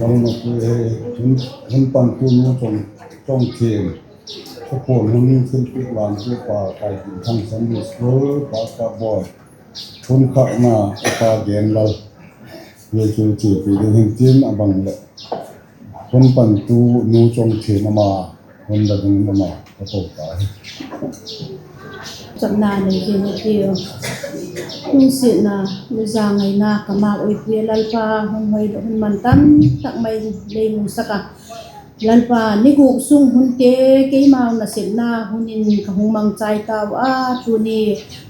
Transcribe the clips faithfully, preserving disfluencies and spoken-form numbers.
Lamna tu he, hun, hun pantu nu Chong, Chongthiam. Ka puan hun thilpiak lam chu pa Kaitinthang Sunday School, Pastor Boy. Hun khakna a pa Genlal. Zia chu chiapi ding hin tin a bang leh. Hun pantu nu Chongthiam ama, hun la ding ama, ka ko ta hi. Chapna nei zing a tiu. Lungsiatna, nuza ngaina, ka mau ei pui a Lalpa, hun hoi leh hun man tam tak mai lei musak a. Lalpa, ni guk sung hunte keimau nasepna hun in ka hung mangchai tau a, tuni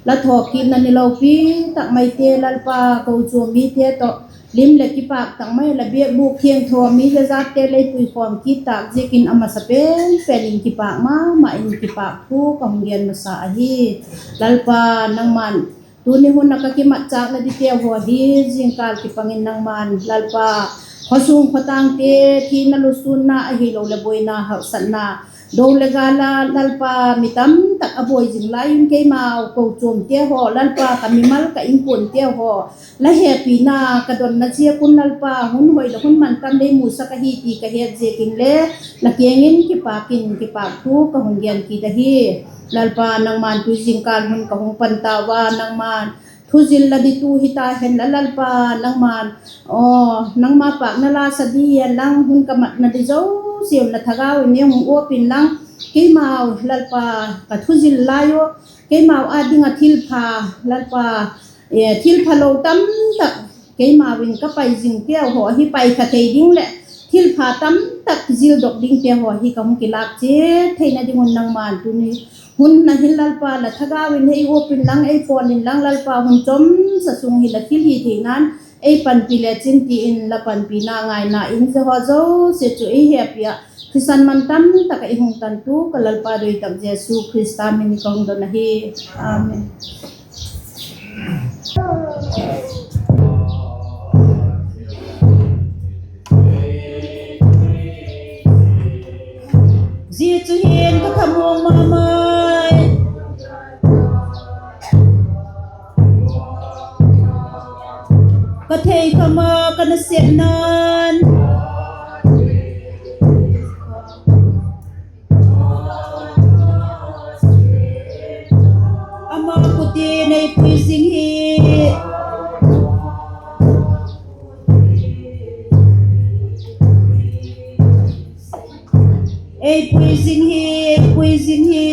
la thawkitna ni lopi tak maite Lalpa, kochuam mite tawh lim leh kipâk tak mai la biakbûk thiangtho mi zazatte lei puikhawm kit tâk ziakin a masa pen pen in kipâk ma ma in kipâk thu ka hung gen masa ahi. Lalpa, nangma'n tuni hun a ka kimatchâkna diteu haw hi zingkâl kipang in nangma'n Lalpa, khawsung khawtangte thina lusûnna ahiloleh buaina haksatna, do leh gâl a Lalpa, mi tam tak a buai zing lai in keimau kochuamte haw Lalpa, ka mimal ka inkuanteu haw la hepina ka donna ziak un Lalpa, hun hoi leh hun man tam lei musak ahi ti ka het ziakin le la kiang in kipâk in kipâk thu ka hung gen kit ahi. Lalpa, nangma'n tu zingkâl hun ka hung pan tau a, nangma'n thuzil la ditu hita hen la Lalpa, nangma'n, aw, nangma pâkna la sa di hen lang hun ka matna di zosia un la thagau in ei hung uap inlang, keimau Lalpa, ka thuzil lai u, keimau â ding ah thilpha, Lalpa, thilphalo tam tak keimau in ka pai zingteu haw hi paikha thei ding leh thilpha tam tak zildok dingte haw hi ka hung kilâk chiat theina ding un nangma'n tuni hun a hin Lalpa, la thagau in ei uap inlang, ei pawl inlang Lalpa, hun chomcha sung hi la thilhitheina'n ei panpi le chin ti in la panpina ngaina in zia haw zosia chu ei hepi ah, thisan man tam tak ah ei hung tantu ka Lalpa doi tak Jesu Khrista min in ka hung don ahi. Amen. Zia chu hin ka thamuang ma mai, ka thei kha ma ka nasepna'n. Ama khut in ei pui zing hi. Ei pui zing hi, ei pui zing hi.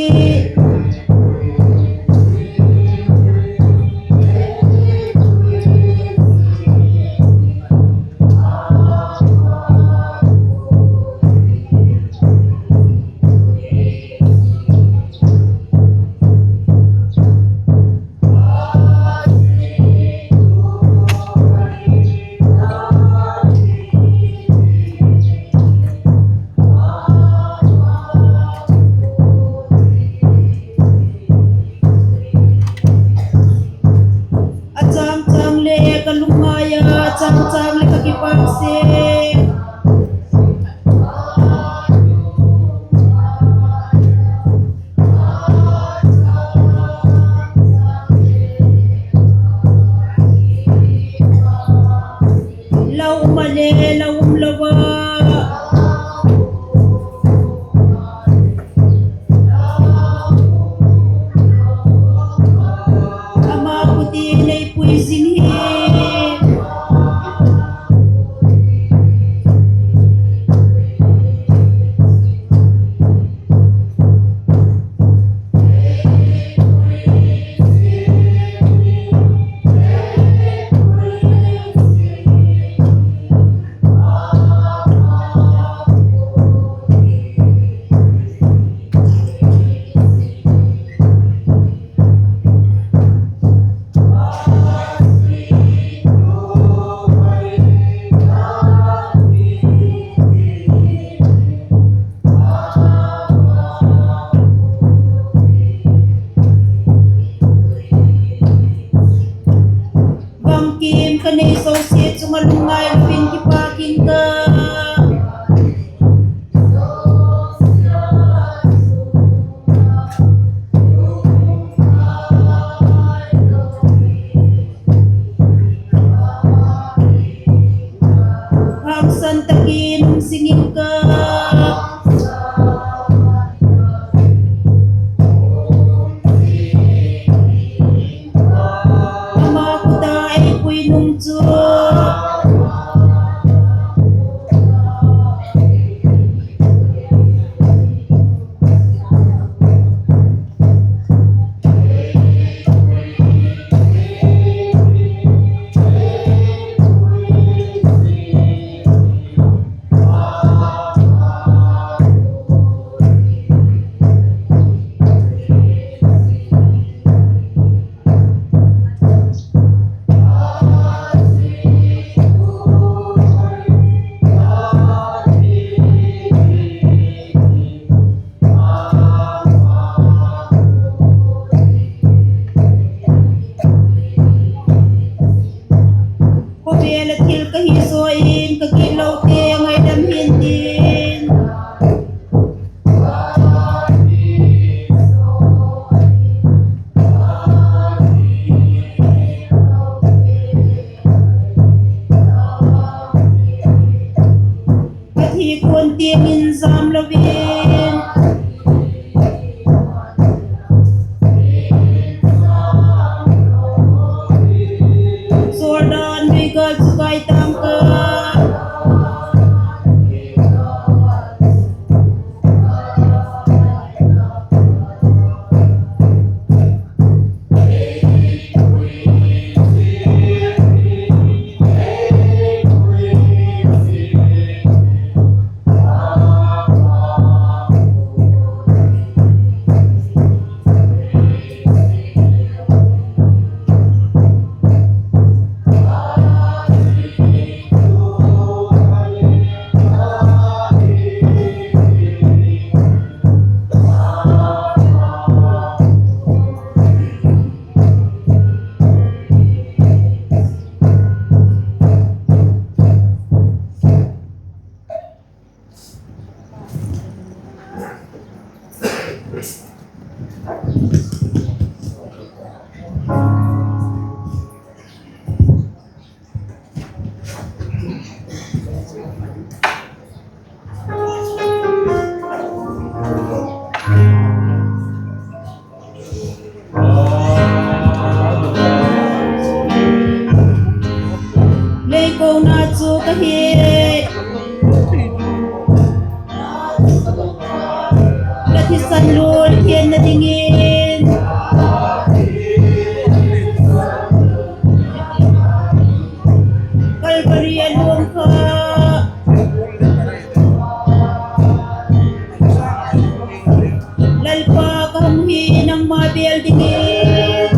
tam lo in, Jordan lui gal chu kai tang ka. Lei kona chu ka hi, ka thisan lul thianna dingin Kalvari a luang kha. Lalpa, ka hung hi nangma bêl dingin.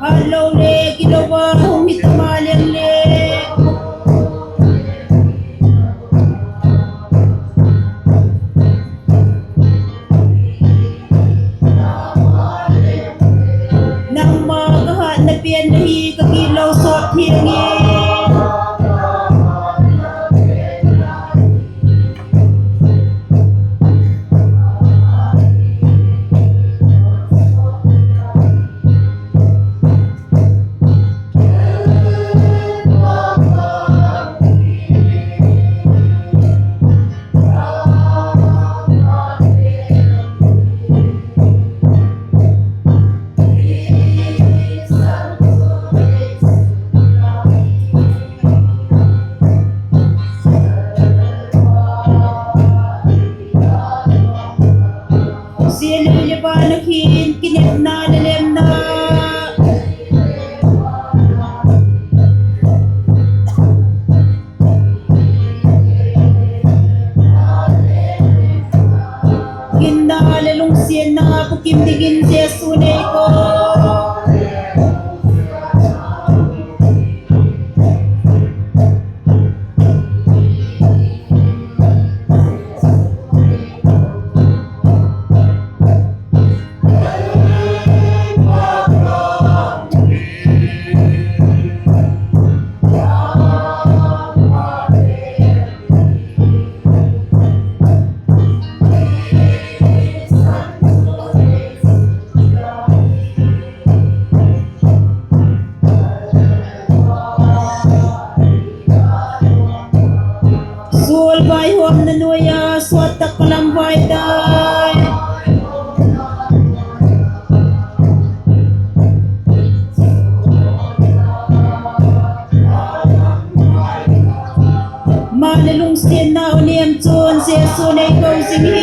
Hatlo le gilo a hung hi ta maleng le, nangma ka hatna pianna hi ka gitlo sawt thiang e. Sianei le vana khin kinepna le lemna, ginna leh lungsiatna bukim dingin Jesu nei ko. Sual vaihawmna nuai a suat tak ka lam vai tai. Ama leh lungsiatna uh niam chun Jesu nei ko zing hi.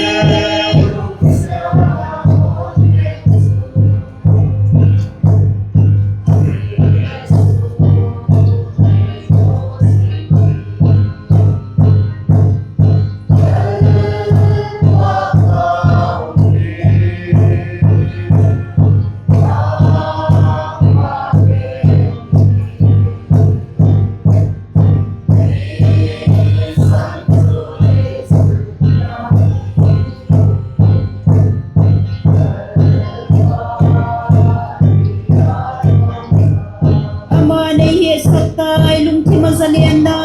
Ama nei hiatsak tai, lungthim a zalenna.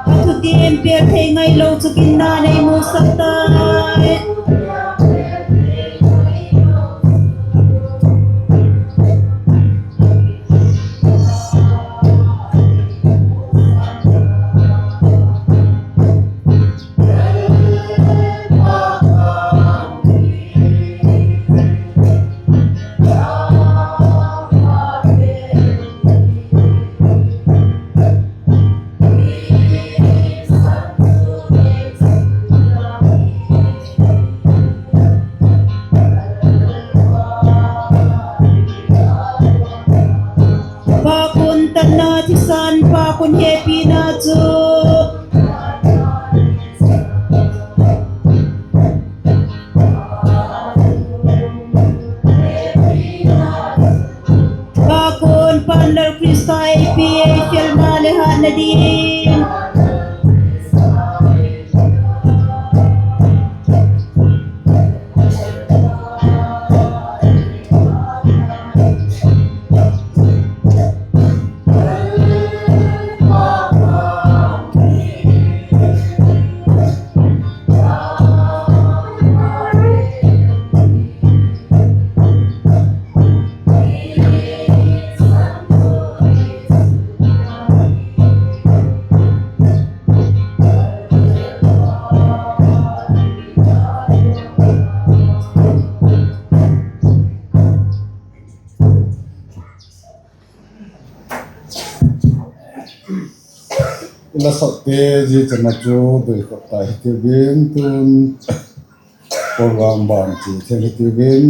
A thutiam pêl thei ngailo chu ginna'n ei musak tai. Pâk un tatna thisan, pâk un hepina chu. Pâk un Panlal Khrista ei pi ei felna leh hatna ding. I la sakte zia chan a chu doi khop ta hitiu in, tun program ban chia thei hitiu in,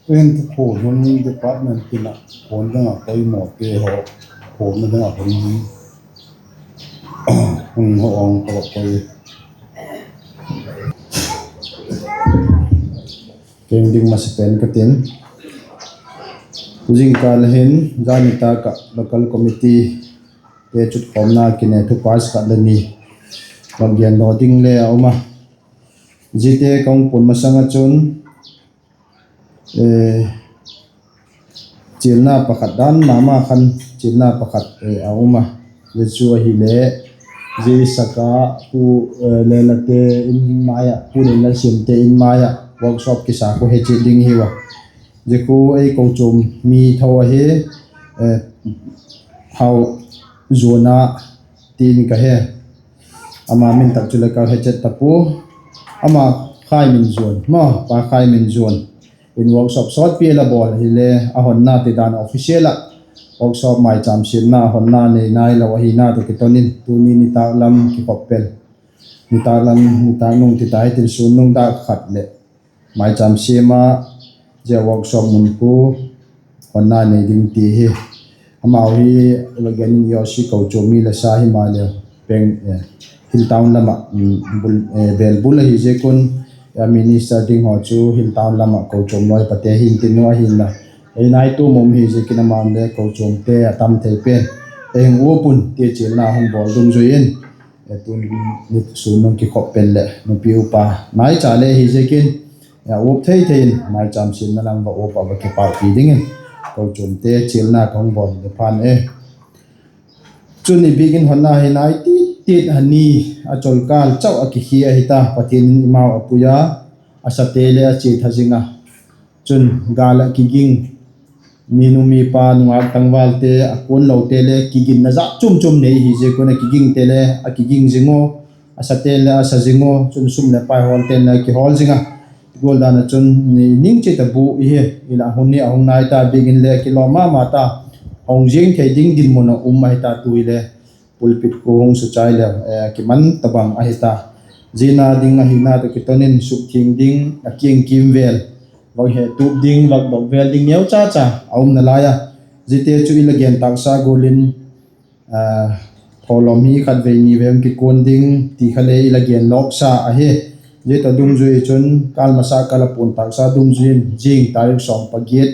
tuhin thuphun hun department tin ah hun dang ah poimawte haw, hun dang ah hun, hun haw ong ka va koi. Keng ding masa pen ka tin. Zingkal hin zani tak ah local committee te chutkhawmna kine thu pass khat le ni va gen lo ding le a um a. Ziate ka hung pun masang ah chun, chialna pakhat dan ma ma khan, chialna pakhat a um a. Zia chu ahile, zia Saka Pu Lelate in mai ah, Pu Lelasiamte in mai ah workshop kisa khu he chiat ding hiu a. Zia khu ei kochuam mi tho ahi, Hau Zuana tin ka he. Ama min tak chu le ka he chet ta pua. Ama Khaiminzuan maw, Pa Khaiminzuan in workshop sawtpi a la bawl ahile, a honna ti dan official ah workshop maichâm siamna honna nei nailo ahina tawh kiton in tuni nitâk lam kikhop pen, nitâk lam, nitâk nung ti ta hitin, sûn nung dâk khat leh maichâm siam a, zia workshop mun khu honna nei ding ti hi. Amau hi la gen in EOC kochuam mi la sa himaleu, Hill Town lam ah, Belbul ahi ziak un, minister ding haw chu Hill Town lam ah kochuam lawi pate hin tin u ahinla, ei nai tuam um hi ziakin amau le kochuamte a tam thei pen ei hung uap un ti chialna hung bawl dungzui in, tun sûn nung kikhop pen leh nupi upa naicha le hi ziakin, a uap thei thei in maichâm siamna lam va uap ah va kipâkpi dingin kochuamte chialna ka hung bawl le phan e. Chun i biakin honna hi nai tit tit a ni, a cholkâl chau a kikhia ahi ta, Pathian in i mau a pui a, a sate le a chia tha zing a. Chun gâl ah kiging, minu mipa nungak tangvalte a kuanlote le kiginna jat chuam chuam nei hi ziak un a kigingte le a kiging zing u, a sate le a sa zing u, chun sum leh pai hawlte'n le a kihawl zing a. Ti gual dan ah chun ni ning chiat a bu ihi, i la hun ni a hung nai ta, biakin le a kilawm ma ma ta, hung ziang thei ding dinmun ah um ahi ta, tu hile pulpit khu hung suchai leu kiman tabang ahi ta. Zia na ding ahina tawh kiton in sukthiang ding a kiang kîmvêl, vak hetup ding, vak dok vêl ding neu cha cha a um nalai a. Ziate chu i la gen tâksa gual in thawlawm hi khatvei nivei hung kikuan ding ti kha le i la gen lawksa ahi. Zia tawh dungzui chun kâl masa ka la puan tâksa dungzui in zing tarik sawm pagiat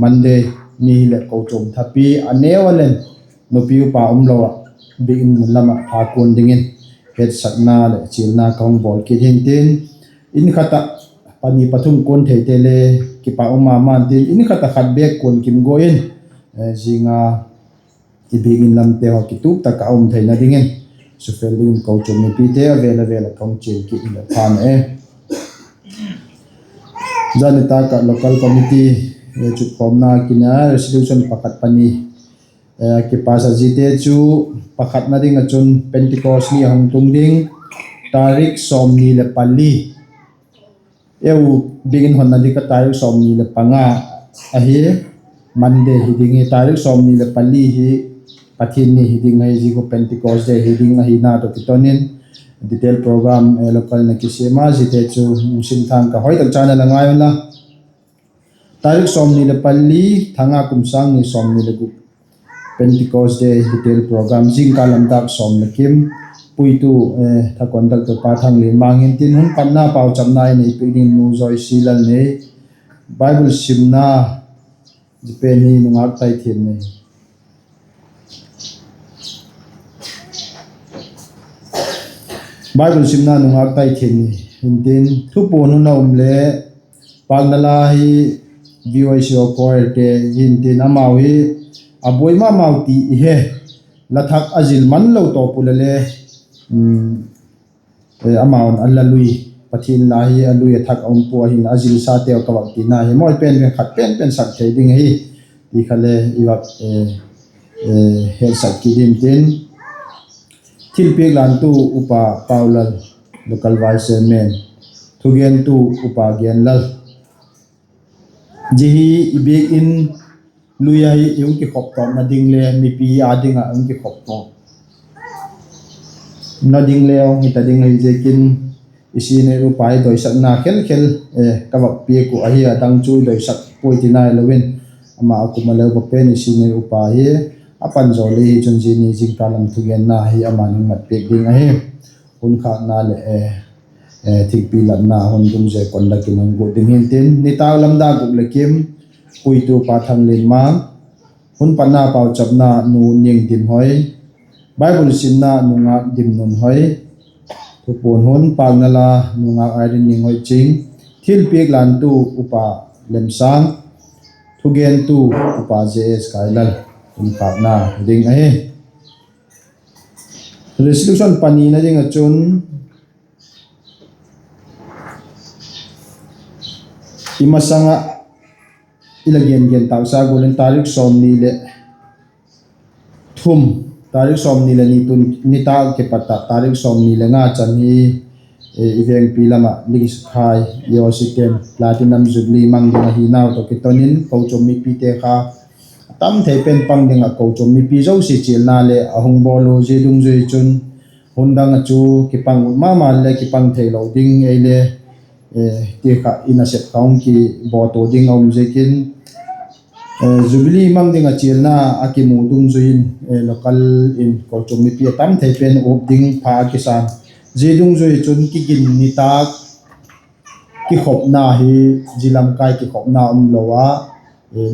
Monday ni hileh kochuam thapi a neu a len nupi upa umlo ah biakin mun lam ah tha kuan dingin hetsakna leh chialna ka hung bawl kit hintin, in khat ah pani pathum kuan theite le kipak um ma ma intin, in khat ah khat bêk kuan kim gua in, zing a i biakin lamte haw kitup tak ah um theina dingin sufel dingin kochuam mipite a vêl a vêl ah ka hung chial kit hi leh phan e. Zani tak ah local committee chutkhawmna kinai resolution pakhat pani kipas a, ziate chu pakhatna ding ah chun Pentecost ni a hung tung ding, tarik sawmni leh pali, eu biakin honna ding kha tarik sawmni leh panga ahi, Monday hi ding hi, tarik sawmni leh pali hi Pathian ni hi ding ahi, zia khu Pentecost Day hi ding ahina tawh kiton in detail program local in a kisiam a, ziate chu hung sim thang ka, hoi tak chan a la ngai unla. Tarik sawmni leh pali, tha nga, kum sâng ni sawmni leh guk, Pentecost Day detail program, zingkal lam dâk sawm leh kim, puitu, tha conductor pa Thanglianmang hintin, hun panna pauchapna i nei piak ding Nu Joyce Lalnei, Bible simna, zia pen hi nungâk tai thian ni Bible simna nungâk tai thian ni hintin, thupuan hun a um le, pâkna la hi VOC choirte hintin, amau hi a buai ma mau ti i he, la thak a zil man lo tawp u le le, amau'n a la lui, Pathian la hi a lui a thak a um pua ahi'n, a zilsateu ka vak tina hi mawi pen pen khat pen pen sak thei ding ahi ti kha le i vak hetsak kit intin, thilpiak lantu Upa Paulal, local vice chairman, thugentu Upa Genlal, zia hi i biakin lui ahi, i hung kikhop tawpna ding le mipi â ding ah hung kikhop tawpna ding le hung hita ding ahi ziakin, i senior upa hi doisakna khel khel ka vak piak uh ahi, a dang chu i doisak puai ti nailo in, ama a kum a leu ba pen i senior upa hi a pan zaw le hi chun zia ni zingkal lam thugenna hi ama'n hung mat piak ding ahi. Hun khâkna leh thingpi latna hun dungzui conduct in hung gut ding hintin, nitâk lam dâk guk leh kim, puitu pa Thanglianmang, hun panna pauchapna Nu Niangdimhoi, Bible simna nungâk Dimnunhoi, thupuan hun pâkna la nungâk Irene Nianghoiching, thilpiak lantu Upa Lemsâng, thugentu Upa J S Kailal, hun khâkna ding ahi. Resolution panina ding ah chun i masang ah i la gen gen tâksa gual in tarik sawmni leh thum, tarik sawmni leh ni tun nitâk kipat ah tarik sawmni leh nga chan hi i vengpi lam ah Lingsakhai EOC ten Platinum Jubilee mang ding ahi nau tawh kiton in kochuam mipite kha a tam thei pen pang ding ah kochuam mipi zosia chialna le a hung bawl u, zia dungzui chun hun dang ah chu kipang ut ma ma le kipang theilo ding ei le ti kha i nasep kha hung kibawto ding a um ziakin, Jubilee mang ding ah chialna a kimu dungzui in local in kochuam mipi a tam thei pen up ding pha a kisan. Zia dungzui chun kigin nitâk kikhopna hi, zia lamkai kikhopna umlo a,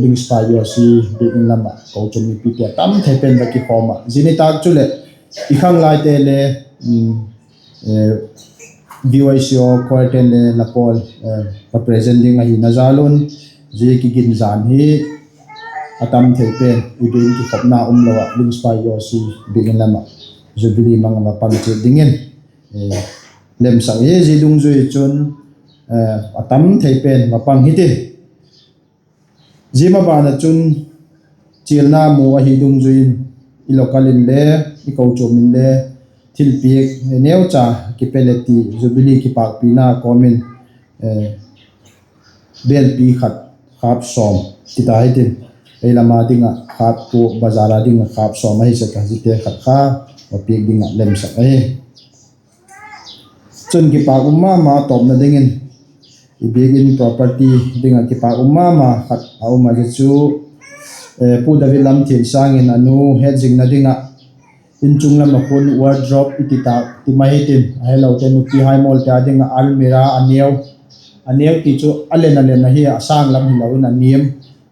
Lingsakhai EOC biakin lam ah kochuam mipite a tam thei pen va kikhawm ah, zia nitâk chuleh i khanglaite le VOC choirte'n le la pawl, va present ding ahina jal un, zia kigin jan hi a tam thei pen i biakin kikhopna umlo ah Lingsakhai EOC biakin lam ah Jubilee mang a va pang chiat dingin lemsak hi. Zia dungzui chun a tam thei pen va pang hiti. Zia maban ah chun chialna mu ahi dungzui in i local in le i kochuam in le thilpiak neucha kipe le ti Jubilee kipâkpina kawm in bêlpi khat khâp sawm ti ta hitin, ei lam a ding ah khâp kua, bazar a ding ah khâp sawm ahi sek a, ziate khat kha va piak ding ah lemsak ahi. Chun kipâk um ma ma tawpna dingin i biakin property ding ah kipâk um ma ma khat a um a, zia chu Pu David Lamthiansâng in a nu hetzingna ding ah inchung lam ah khun wardrobe i ti tâk ti mai hitin, ahilote nupi hai mawlte â ding ah almirah a neu, a neu ti chu a len a len ahi, a sâng lam hilo in a niam,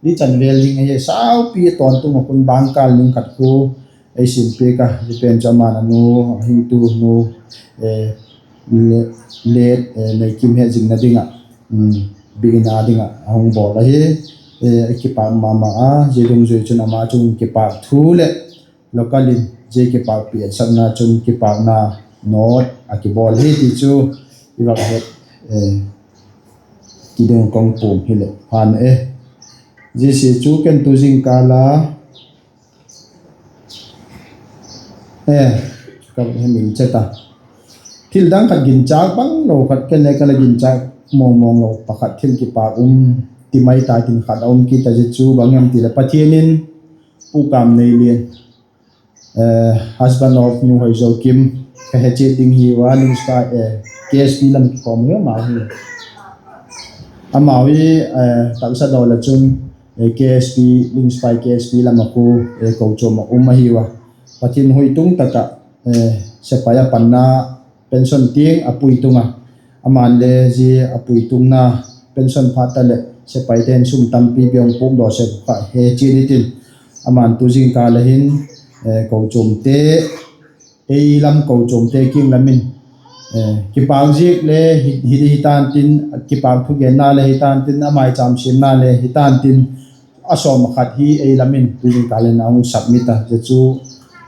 li chan vêl ding ahi, saupi a tawntung ah khun bangkâl ning khat khu ei sim piak a, zia pen chu ama'n a nu, a hingtu nu, le, le, Neikim hetzingna ding ah, biakna ding ah a hung bawl ahi. Ei kipâk ma ma a, zia dungzui chun ama chung kipâk thu leh local in zia kipâkpi etsakna chun kipâkna note a kibawl hi ti chu i vak het, kidong kong pum hileh phan e. Zia sia chu ken tu zingkâl a E, ka hemil chet a. Thil dang khat ginchâk bang lo khat, ken le ka la ginchâk mawngmawng lo pakhat, thil kipâk um ti mai ta tin khat a um kit a, zia chu bang hem ti leh Pathian in Pu Kamneilian, husband of Nu Hoizokim, ka he chiat ding hi ua, Ningspa, KSP lam kikhawm hi amau hi. Amau hi, taksa dawl ah chun, KSP, Ningspa KSP lam ah khu, kochuam ah um ahi ua. Pathian hui tung tak ah, sepai a panna pension tiang a pui tung a. Ama'n le zia a pui tungna pension phat ta leh sepaite'n sum tampi bang puakdaw sek kha he chiat hitin. Ama'n tu zingkâl a hin, kochuamte, ei lam kochuamte kiang lam in, kipâk ziak le hi, hi, hi ta'n tin, kipâk thugenna le hi ta'n tin, a mâichâm siamna le hi ta'n tin, a sawm ah khat hi ei lam in tu zingkâl in a hung submit a, zia chu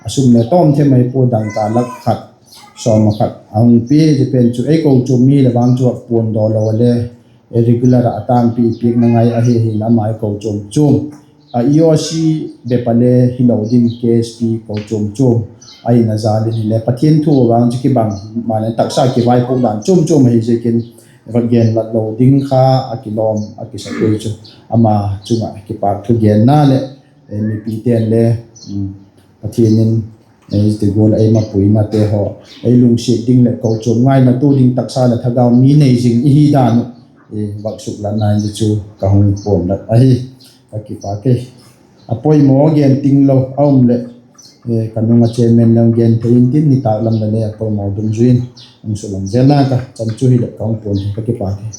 a sum le tawm them ahi pua, dangka lak khat, sawm ah khat a hung pia, zia pen chu ei kochuam mi le vang chu a puandaw lo a le, regular ah a tângpi piakna ngai ahi, ahinla ama hi kochuam chuam, a EOC bep a le hilo ding, KSP kochuam chuam ahi na zal in hile Pathian thu vang chu kibang, maleh taksa kivaipuak dan chuam chuam ahi ziakin, va genlat lo ding kha a kilawm a kisa ei chu. Ama chung ah kipâk thugenna leh, mipite'n le, Pathian in, ti gual ei mapuinate haw, ei lungsiat ding leh kochuam ngainatu ding taksa leh thagau mi nei zing i hi dan uh, vak suklatna in zia chu ka hung puanlat ahi. Ka kipâk e. A poimaw gen ting lo a um leh, ka nung a chairman le hung gen thei intin, nitâk lam le le a poimaw dungzui in hung sulang zelna ka chan chu hileh ka hung puan hi, ka kipâk e.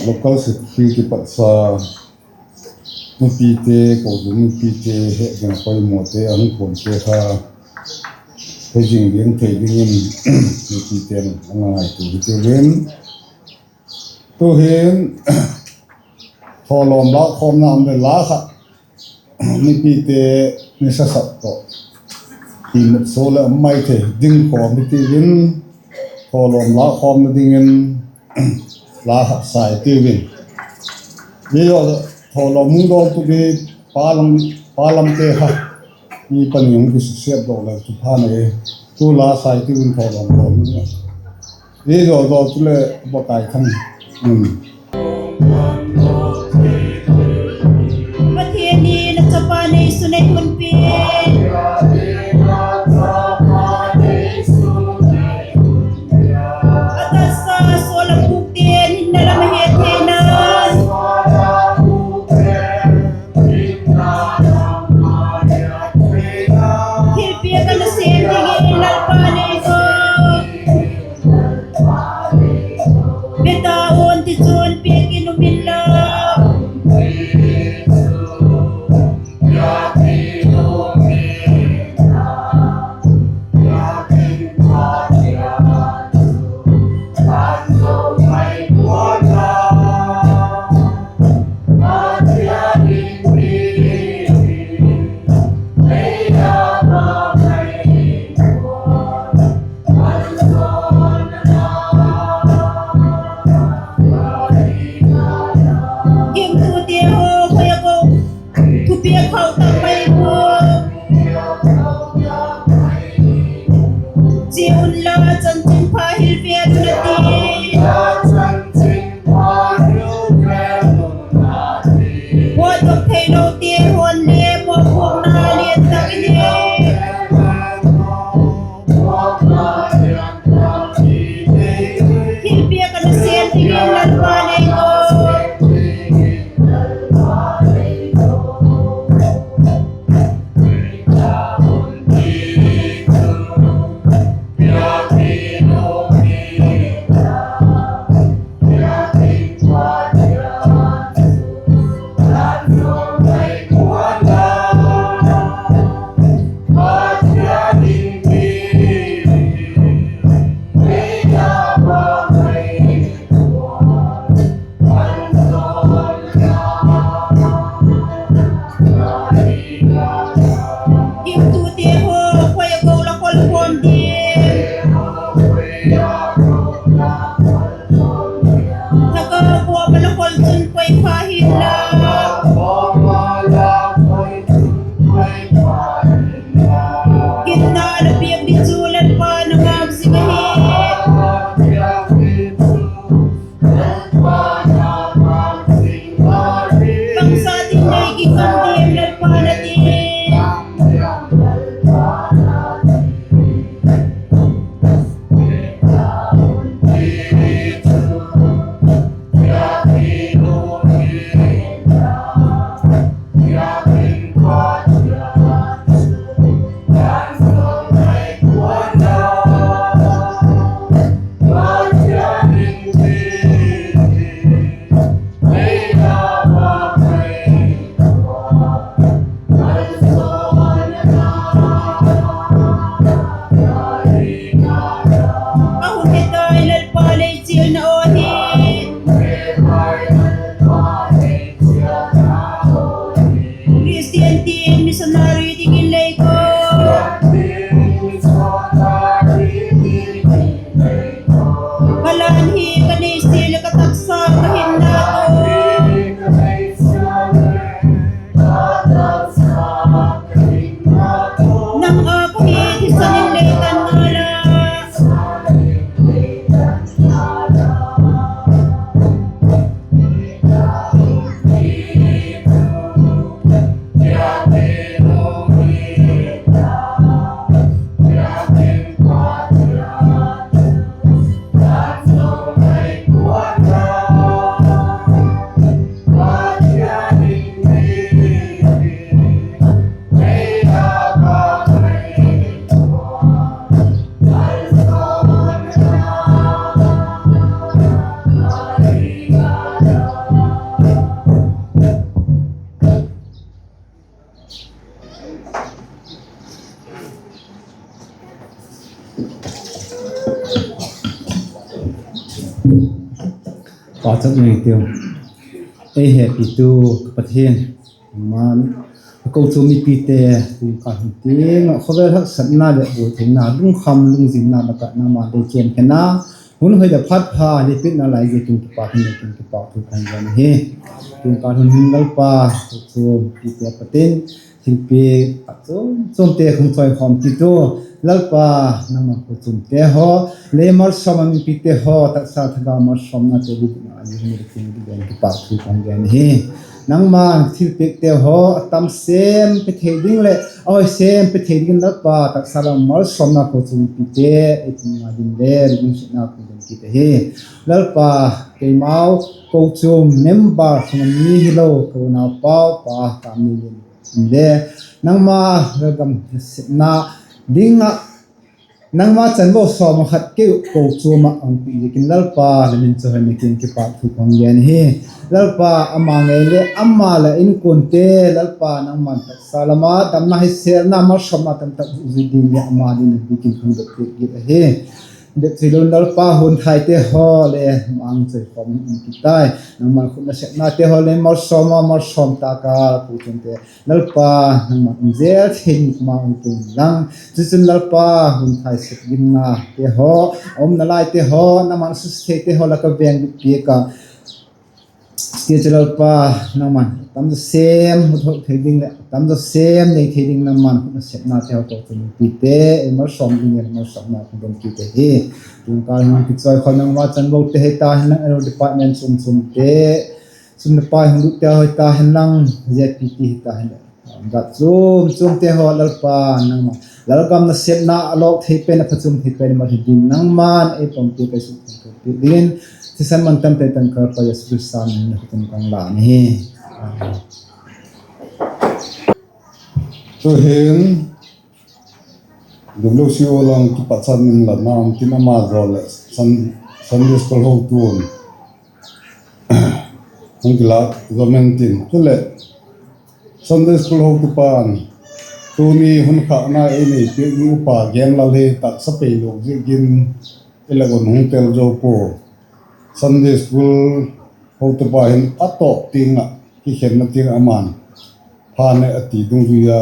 Local secretary kipat sa, mipite, kochuam mipite, he ding a poimawte, a hung puante kha, he zing ding thei dingin, mipite'n a ngaitua hi tiu in. Tu'hin, thawlawm lâkkhawmna um le la khat, mipite, nisa sak tawh, i mut so leh mai thei ding khawm hi tiu in, thawlawm lâkkhawmna dingin, la khat sai tiu in. Zia thawlawm hung dawn tu di, pa lam, pa lamte kha, mi pani hung kisusiat daw le chu phan ahi, tu la sai tiu in thawlawm dawn. Zia zaw zaw chuleh Pakai Thang, Pathian in a chapa neisun ei hun pia, a taksa sual a pûkte'n hinna lam a het theina, thilpiak a nasêm dingin Lalpa nei ko, beta un ti chu chun koi pha hinla, ginna la piak ding chu Lalpa na ngâk zing ahi. Bangsa ding nei kikam diam Lalpa na ti. A hun he tai Lalpa lei chialna aw hi. Christian tin missionary dingin lei ko. Ka lan hi ka neise leh ka taksa ka hinna nang â ka hi thisan in lei tan ngal a. Pauchap nei tiu. Ei hepitu ka Pathian, aman a kochuam mipite, tu ka hun tiang ah khawvel haksatna leh buaitheina, lungkham lungzinna lak ah nangma'n lei chiam khen a, hun hoi leh phat pha lei piakna lai ziakin kipak in, lei chiam kipakthu ka hun gen ahi. Tu ka hun hin Lalpa, kochuam mipite pat in thilpiak a chuam chuamte hung chawikhawm kit u. Lalpa, nangma'n kochuamte haw, lei malsawm a mipite haw, taksa thagau malsawmnate ding a, a ni hun lei chiam kipakthu ka hun gen ahi. Nangma'n thilpiakte haw a tam sêm pe thei ding leh a hoi sêm pe thei dingin Lalpa, taksa lam malsawmna kochuam mipite ei pum ngai ding le lungsiatna ka hun don kit ahi. Lalpa, keimau kochuam member sung a mi hilo ka unaupau pa Kamni Lian in le, nangma lalgam nasepna ding ah nangma chanvo sawm ah khat kei uh kochuam ah a hung piak ziakin Lalpa, la min chawihoina dingin kipakthu ka hun gen ahi. Lalpa, ama ngei leh ama leh inkuante, Lalpa, nangma'n taksa lam ah damna, hisêlna, malsawmna tamtak zui ding leh ama ding in biakin ka hun dot piak kit ahi. Bep chu hilo in Lalpa, hunthaite haw le mang chawikhawm in um kit tai. Nangma'n khut nasepnate haw le malsawm a, malsawm tak a kochuamte, Lalpa, nangma'n um zel thei dingin kuama hun tung inlang. Chuchun Lalpa, hunthai sep dingnate haw, a umna laite haw, nangma'n susia theite haw lak ah vêng bit piak a, stage Lalpa, nangma'n tam zaw sêm mu thei ding leh tam zaw sêm nei thei ding nangma'n khut nasepnate haw, kochuam mipite ei malsawm ding leh malsawmna ka hun don kit ahi. Tun ka hun kichoi khawm nangma chanvote hita hen lang, department chuam chuamte, sum leh pai hung lutte hita hen lang, Z P T hita hen lang, gam chuam chuamte haw Lalpa, nangma lalgam nasepna a lawk thei pen, a phachuam thei pen mal hi dingin nangma'n ei pom piak, ei suk pom piak dingin thisan man tamte tan Lalpa Jesu Khrista min in khut in ka hun lân ahi. Tu'hin W C O lam kipat chan in la nam tin ama zaw leh Sun-, Sunday School hotu'n hung kilâk zaw men tin. Chuleh Sunday School hotupa'n tuni hun khâkna ei nei piak ding upa Genlal hi taksa pei lo ziakin ei lak un hung tel zo pua. Sunday School hotupa hin a tawp tiang ah kikhenna tiang ama'n pha ne a ti dungzui a,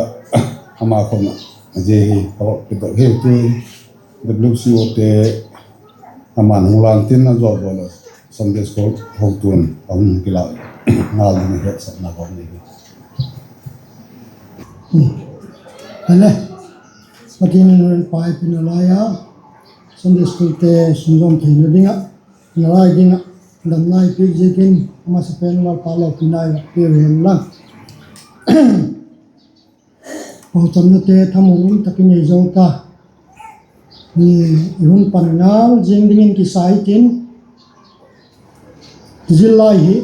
ama khun ah zia hi a va pedok hiu tin, W C O te ama'n hung lân tin a zaw zaw leh Sunday School hotu'n a hun kila ngal ding a hetsakna ka nei hi. Ale, Pathian in hun pai pina lai a, Sunday School te sunzawm theina ding ah, nalai ding ah, damna ei piak ziakin, a masapen Lalpa lopina ei piak hen lang. Pauchamnate thamuan um tak in ei zo ta. I hun pan ngal ziang dingin kisa i tin, zillai hi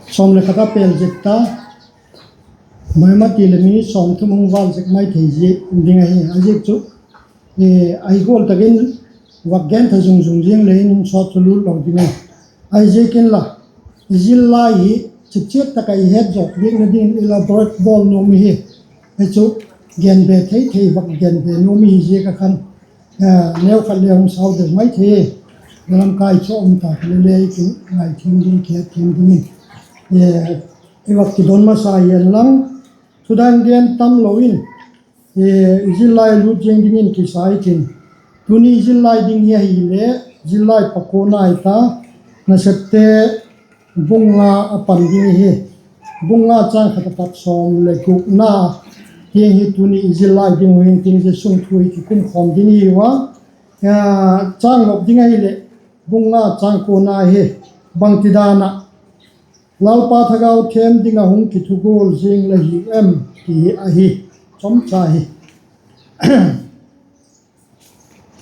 sawm le khat a pêl zek ta, bangma ti leh minute sawmthum hung vâl zek mai thei zia ding ahi. A ziak chu, ahi gual tak in vak gen tha zung zung ziang le in sawt chu lut lo ding a. Ahiziakin la, i zillai hi chipchiat tak ah i het zawk diakna dingin elaborate bawl nuam i hi. Hi chu gen be thei thei vak gen be nuam i hi ziak ah khan, neukhat le hung sau deu mai thei. Na lamkai chu um ta kha le le i kingai thiam ding, kihet thiam dingin i vak kidon masa hian lang, thudan gen tam lo in, i zillai lut ziang dingin kisa i tin. Tuni i zillai ding hi ahileh, zillai pakua nai ta, Nasepte bung nga a pan ding hi. Bung nga châng khat a pat sawm leh gukna tiang hi tuni i zillai ding uh hin tin, zia sung thu hi kikum khawm ding i hiu a. Châng lop ding ahileh, bung nga châng kuana hi, bangtidan ah Lalpa thagau thêm ding ah hung kithugual ziang la hiu em, ti ahi. Chomcha hi.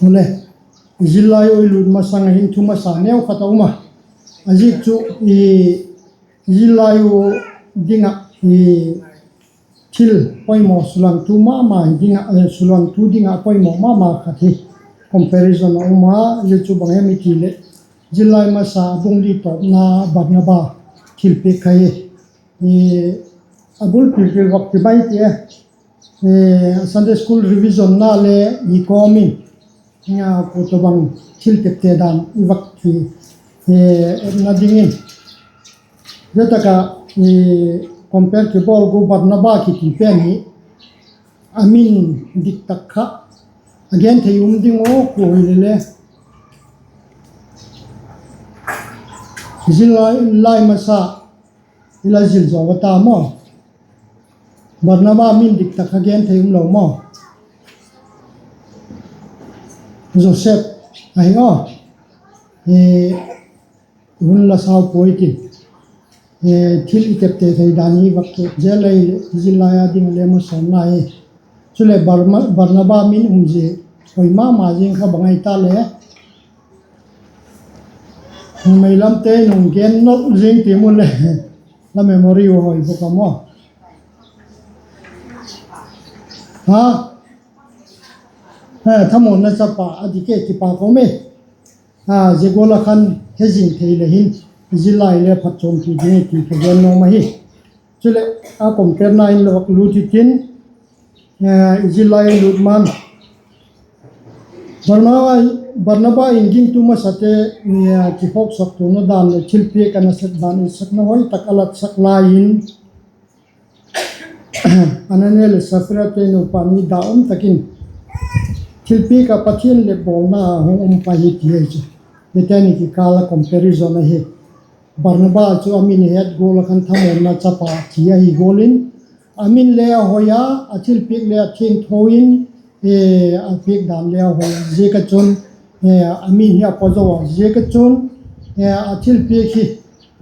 Ule, i zillai ui lut masang ah hin thu masa neukhat a um a. A ziak chu i zillai u ding ah thil poimaw sulangtu mama ding ah, sulangtu ding ah poimaw mama khat hi comparison a um a, zia chu bang hem i ti leh, zillai masa bung li tawpna Barnaba thilpiak kha hi. A bul pilpil vak ti mai ti e, Sunday School revision na le i kawm in, kua tawhbang thil tepte dan i vak ti, etna dingin, zia tak ah compare kibawl gu Barnaba kiti pen hi a min dik tak kha a gen thei um ding uh kua hile le, zillai masa i la zil zaw a ta maw. Barnaba min dik tak kha gen thei um lo maw. Joseph ahi aw. Hun la sau puai tin, thil i tepte thei dan hi vak kep zel leh, zillai a ding a le masawnna hi. Chuleh Barnaba min um zia hoi mama ziang kha bang ahi ta le, numei lamte in hung gen nop zing ti mu le, la memory u hoi bawk a maw. Thamuanna chapa a dik e, kipak um e. Zia gual ah khan hezing thei le hin, zillai le phatchuampi ding hi ti ka gen nuam ahi. Chuleh, a compare na in la vak lut i tin, zillai lut man Barnaba in gingtu masate kikhawksaktuana dan leh thilpiak a nasep dan, i sakna hoi tak a latsak lai in, Anania leh Saphirate nupa ni da um tak in thilpiak ah Pathian leh bawlna a hung um pai hi ti ahi chu. Zia teni kikâl ah comparison ahi. Barnaba chu a min i het gual ah khan thamuanna chapa ti ahi gual in, a min le a hoi a, a thilpiak le a thiangtho in, a piak dan le a hoi a, ziak ah chun, a min hi a paw zo a, ziak ah chun, a thilpiak hi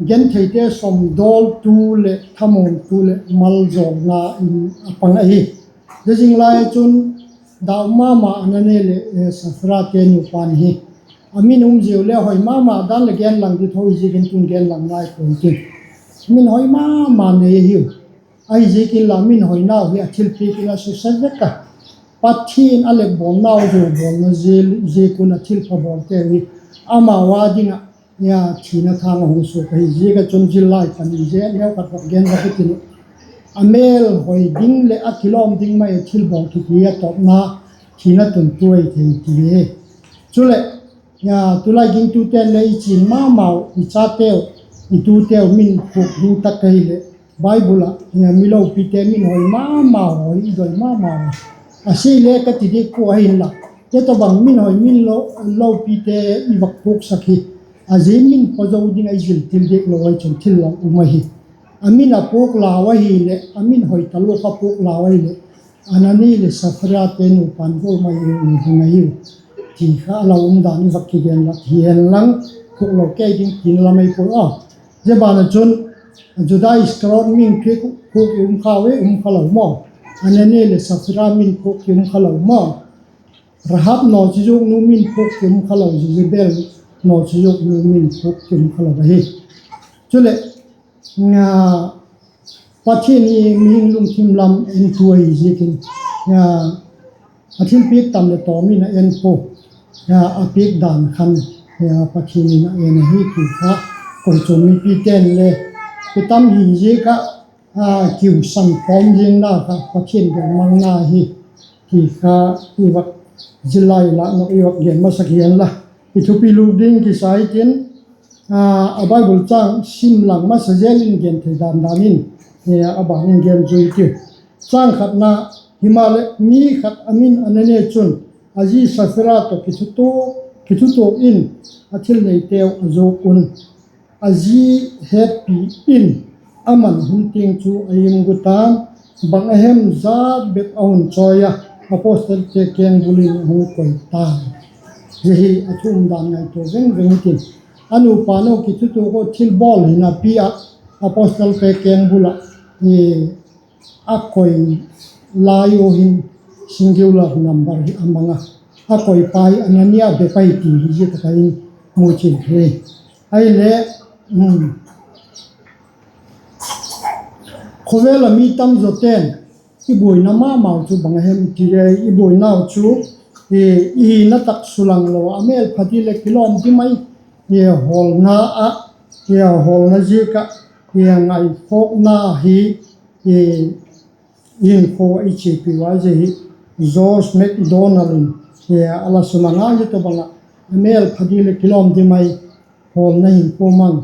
gentheite sawmdawltu leh thamuantu leh maljawlna in a pang ahi. Zia zing lai ah chun, da um mama Anania leh Saphirate nupa ni hi, a min um ziau le hoi mama dan leh genlang di tho i ziakin tun genlang nai puai tin. A min hoi mama nei ahiu. Ahiziakin la min hoinau hi a thilpiak in a susia vek a, Pathian a leh bawlnau zuau bawlna ziak un a thilpha bawlte hi amau â ding ah thina thâng a hung suak ahi. Ziak ah chun zillai pani zia neukhat vak gen vak i tin uh, a mêl hoi ding leh a kilawm ding mai a thilbawl kiti a tawpna thina tuntu ahi thei ti hi. Chuleh, tulai gingtute'n le i chin mamau, i chateu, i tuteu min phuak ding tak ahileh, Bible ah mi lopite min hoi mama, hoi i doi mama. A sia le ka ti dik pua ahinla, Zia tawhbang min hoi min lo, lopite i vak puaksak hi, a zia min pua zo ding a i zil til diak lo ai chun thil lo um ahi. A min a puak lau ahileh, a min hoi talua kha puak lau ahileh, Anania leh Saphirate nupa'n gual mai i ding ahiu, ti kha a lo um dan i vak kigen lak hi hen lang, phuak lo kei ding tina lam ei puai a. Zia ban ah chun, Juda Iskariot min phuak, phuak i um kha e, um kha lo maw. Anania leh Saphira min phuak i um kha lo maw. Rahab nawchizuaknu min phuak i um kha lo, Jezebel nawchizuaknu min phuak i um kha lo ahi. Chuleh, Pathian hi mihing lungthim lam entu ahi ziakin, a thilpiak tam leh tawm in a en pua, a piak dan khan, Pathian in a en ahi ti kha, kochuam mipite'n le, pi tam hi ziak ah, kiusan tawm ziangna kha Pathian bel mangna hi, ti kha, i vak zil lai lak nop i vak gen masak hi hen la, i thupi lût ding kisa i tin, a Bible châng sim lang masa zel in gen thei dan dan in, a ban in gen zui tiu. Châng khatna, himaleh mi khat a min Anania chun, a zi Saphira tawh kithutuak, kithutuak in, a thil neiteu a zuak un. A zi hetpi in, aman hun tiang chu a im gu ta'n, bang a hem zat bep a hun chawi a, apostlete kengbul in a hung koi ta'n. Zia hi a thu um dan ngaitua veng veng i tin. A nupa nu kithutuak u thilbawl hin a pi ah, apostlete kengbul ah, a koi lai u hin singular number hi a mang a. A koipa hi Anania bep ahi ti hi zia tak ah hin mu chian thei. Ahileh, khawvel ah mi tam zawte'n i buaina ma mau chu bang a hem ti le, i buainau chu, i hina tak sulang lo a mêlpha di leh kilawm di mai, hawlna ah, hawlna ziak ah, ngaikhawkna hi, hinkhua i chiapi ua zia hi, Josh McDowell in, a la sulang a, zia tawhbang ah, a mêlpha di leh kilawm di mai, hawlna hinkhua mang,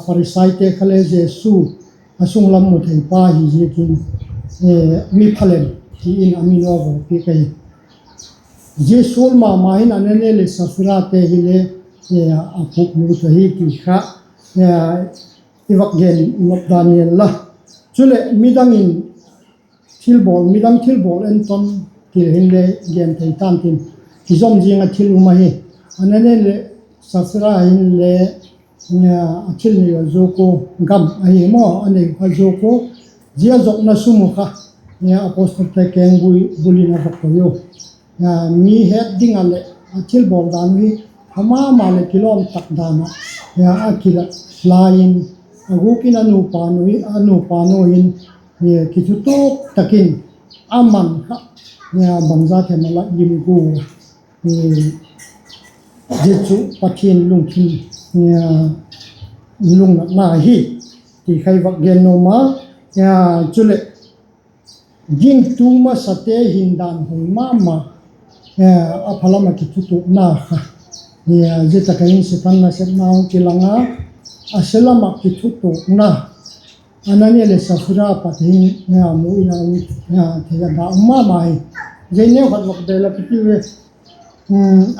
Pharisaite kha le Jesu a sunglam mu thei pa hi ziakin, mi phalem ti in a min a vawpiak ahi. Zia sual ma ma hin Anania leh Saphirate hile, a phuak lut ahi ti kha, i vak gen nop dan i en la. Chuleh midang in thilbawl, midang thilbawl enton ti le hinle gen thei ta'n tin, kizom ziang ah thil um ahi. Anania leh Saphira hinle, a thil nei a zuak u, gam ahi maw, a nei kha zuak u, zia zuakna sum u kha, apostlete kengbul in a va koi u. Mi het ding ah leh a thilbawl dan u hi pha ma ma leh kilawm tak dan ah, a kilat lai in, a gûk in a nupa nu hin, kithutuak tak in, aman kha, bangzat hem a la im gu, zia chu Pathian lungthim, lungnatna hi, ti kha i vak gen nuam a. Chuleh, gingtu masate hin dan hoi ma ma, a pha lam ah kithutuakna kha, zia tak ah hin Setan nasepna hung kilang a, a sia lam ah kithutuakna, Anania leh Saphira pat hin, mu in a um thei a, da um ma ma hi. Zia neu khat vak bel a kiti ve.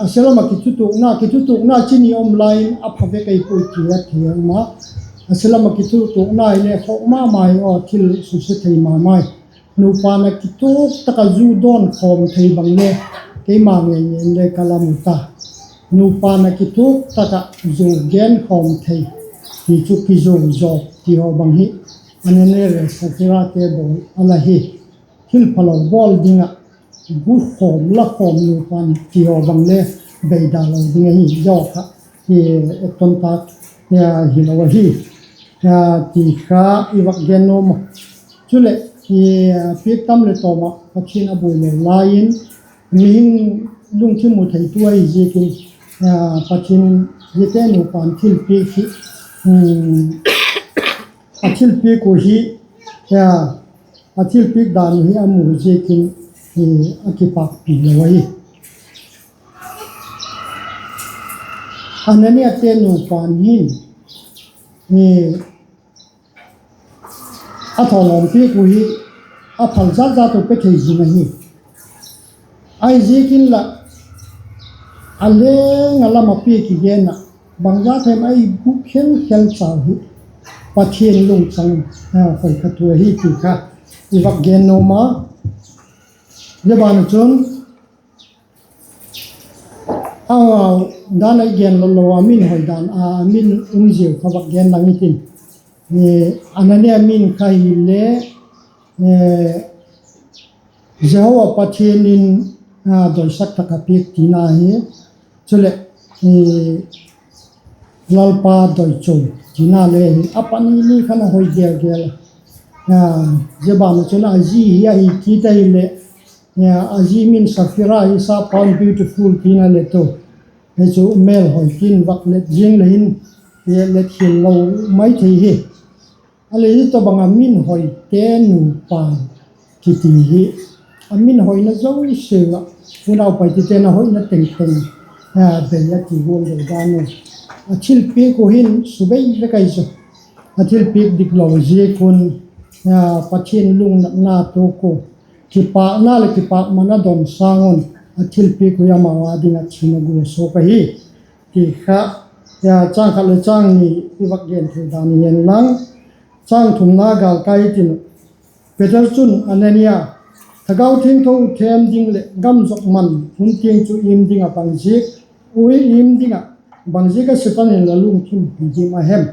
A sia lam ah kithutuakna, kithutuakna chi ni um lai in a pha vek ei puai ti a thei a um a. A sia lam ah kithutuakna hile khawk ma ma hi a, thil susia thei ma ma hi. Nupa'n a kituak tak ah zu dawn khawm thei bang le, keima ngei ngei in le ka la mu ta. Nupa'n a kituak tak ah zu gen khawm thei, ti chu kizu zawk ti haw bang hi, Anania leh Saphirate bawl a la hi. Thil phalo bawl ding ah, bu khawm la khawm nupa'n ti haw bang le, beida lo ding ahi zaw kha, ton tak hilo ahi, ti kha i vak gen nuam a. Chuleh, piak tam leh tawm ah Pathian a buai lo lai in, mihing lungthim mu theitu ahi ziakin, Pathian in ziate nupa'n thilpiak hi, a thilpiak u hi, a thilpiak dan u hi a mu ziakin, a kipâkpi lo ahi. Ananiate nupa'n hin, a thawlawm piak u hi a phal zat zat u pe thei zing ahi. Ahiziakin lah, A leng a lam a piak i gen ah, bangza them a i bûk khel khel chau hi Pathian lungchang khoikhat thu ahi ti kha i vak gen nuam a. Zia ban ah chun, a, dan a i gen lo lo a min hoi dan a, a min um ziau kha vak gen lang i tin. Anania min kha hile, Jehovah Pathian in doisak tak a piak tina hi, chuleh Lalpa doichun tina le hi a pani ni khan a hoi gel gel a. Zia ban ah chun a zi hi ahi kit ahileh, a zi min Saphira hi sa pan beautiful tina le tu, hi chu mêlhoi tin vak let ziang le hin, let khial lo mai thei hi. A leh hi tawhbang a min hoite nupa kiti hi, a min hoina zosia ah unau paitite'n a hoina tengteng bei a ti gual lo dan u. A thilpiak uh hin subei vek ahi chu, a thilpiak dik lo ziak un Pathian lungnatna tuak uh, kipâkna leh kipâkman a don sâng un, a thilpiak uh hi amau â ding ah thina gual suak ahi ti kha, châng khat leh châng ni i vak gen thei dan i en lang. Châng thumna gâl kai i tin, Peter chun, Anania, Thagau Thiangtho thêm ding leh gam zuak man hun tiang chu im ding ah bangziak, ui im ding ah, bangziak ah Setan in la lungthim hi dim a hem?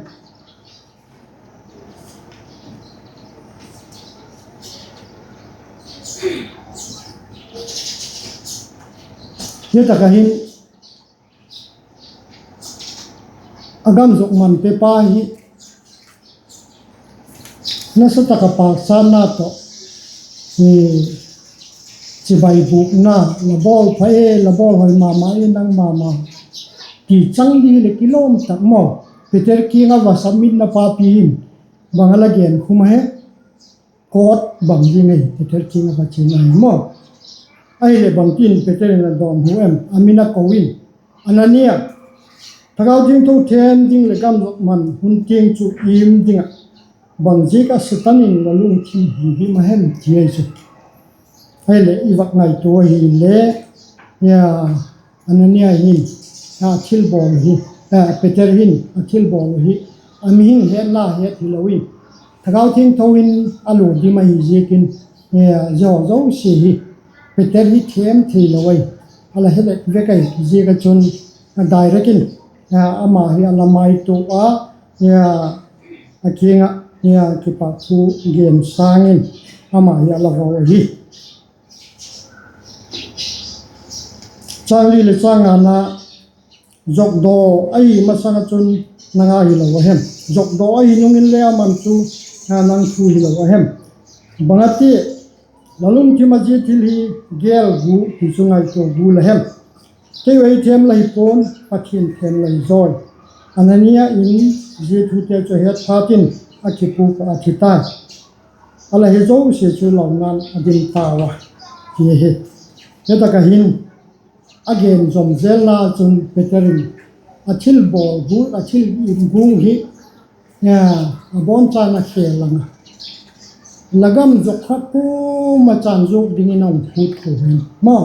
Hi tak ah hin, a gam zuak man pepa hi nasa tak ah pâkchatna tawh, chibai bûkna, la bawl pha e, la bawl hoi ma ma e, nang ma ma, ti chang ding hileh kilawm tak maw. Peter kiang ah va submit na papi hin bang a la gen khum a he? Court bang ding ahi Peter kiang ah va chiana hi maw. Ahileh bangtin Peter in a dawnhu em? A min a ko in, Anania, Thagau Thiangtho thêm ding leh gam zuak man hun tiang chu im ding ah, bangziak ah Setan in la lungthim hi dim a hem? ti ahi chu. Ahileh i vak ngaitua ahile, Anania hin a thilbawl hi, Peter hin a thilbawl uh hi, a mihing hetna het hilo in, Thagau Thiangtho in a lua dim ahi ziakin, zia haw zosia hi Peter hi thêm theilo ahi. A la helet vek ahi ziak ah chun, direct in ama hi a la maitua a, a kiang ah kipâk thu gen sâng in ama hi a la vau ahi. Châng li leh châng ngana, zuakdaw ahi masang ah chun nang â hilo a hem? Zuakdaw ahi nung inle aman chu nang thu hilo a hem? Bang a ti, la lungthim ah zia thil hi gêl gu ti chu ngaitua gu la hem? Keiu ei thêm la hi pua'n, Pathian thêm la hi zawi. Anania in zia thute chu a het phat in a kipûk ah a thi tai. A la hi zosia chu launa'n a dim tau a, ti ahi. Hi tak ah hin, a gen zom zelna chun Peter in a thilbawl gu, a thil im gu hi a bawn chan a khêl lang a, la gam zuak kha kuama chan zuak dingin a hung phût kha hen maw.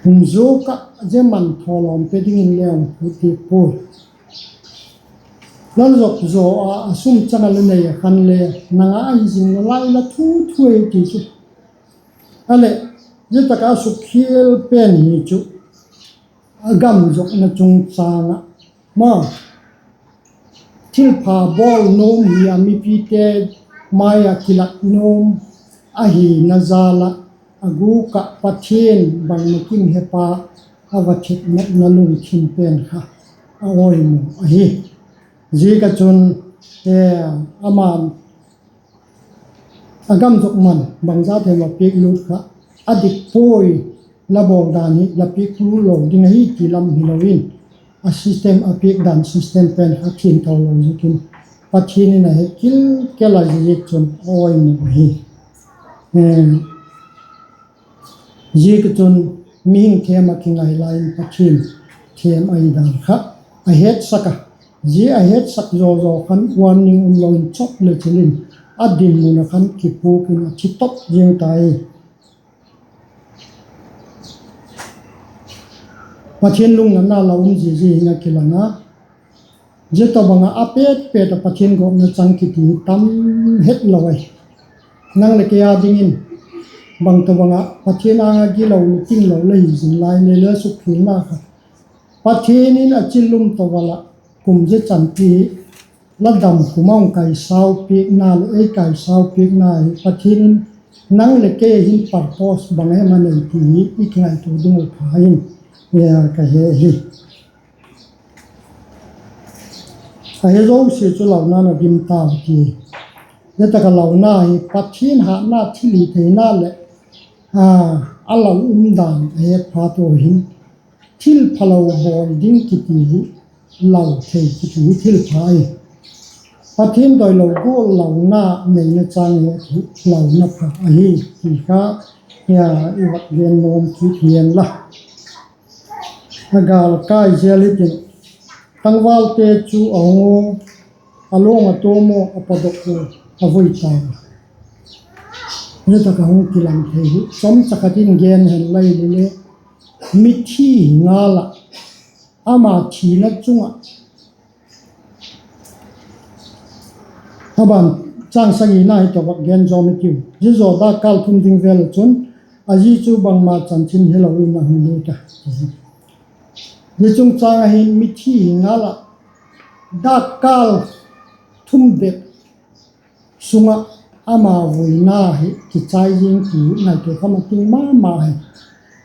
Hun zuak ah zia man thawlawm pe dingin le a hung phût diak puai. La zuak zaw a, a sum chang a la nei a khan le, nang â hi zing nalai la thu thu ei ti chu. A leh, zia tak ah a sukkhial pen hi chu, a gam zuakna chungchâng ah maw, thilpha bawl nuam hi a mipite mai ah kilat nuam ahina jal ah, a gûk ah Pathian bangma kim hepa a va thepnopna lungthim pen kha a awimaw ahi. Ziak ah chun, ama'n a gam zuak man bangza them a piak lût kha a dik puai, la bawl dan hi la piak lût lo ding ahi ti lam hilo in, a system, a piak dan system pen kha thiangtho lo ziakin Pathian in a he kilkel a, ziaziakchun a awimaw ahi. Ziak ah chun mihing thêm ah kingai lai in Pathian thêm ahi dan kha a hetsak a, zia a hetsak zaw zaw khan warning umlo in chawp le chil in a dinmun ah khan kipûk in a thi top ziang ta hi. Pathian lungnatna la um zia zia hin a kilang a, zia tawhbang ah a pet pet ah Pathian gawtna chang kiti hi tam het lo ahi. Nang leh kei â dingin bang tawhbang ah Pathian âng ah gilo leh tinglo la hi zing lai le le sukkhialna kha, Pathian in a chillum tawhbang ah kum zia chanpi hi la dam kum a hung kaisau piakna leh ei kaisau piakna hi Pathian in nang leh kei hin purpose bang hem a nei ti hi i kingaitua ding uh pha in ka he hi. A he zosia chu launa na dim tau ti. Zia tak ah launa hi Pathian hatna, thilhitheina leh a lau um dan a het phat ua hin, thil phalo bawl ding kiti hi, lau thei kiti hi thil pha hi. Pathian doilo gual launa neina chang hi launa pha ahi ti kha i vak gen nuam kit hi'n la. A gâl kai zel hitin, tangvalte chu a hung u, a luang a tuam u, a padok u, a vui ta. Zia tak ah hung kilang thei hi chawmcha khat in gen hen lai le le, mithi hi ngal ah, ama thina chung ah A ban chang sagina hi tawh vak gen zawm i tiu. Zia zaw dakkal thum ding vel ah chun, a zi chu bangma chanchin hilo in a hung lut a. Zia chungchâng ah hin mithi hi ngal ah, dakkal thum bep sung ah ama vuina hi kichai zing ti ngaitua kha ma ting ma ma hi.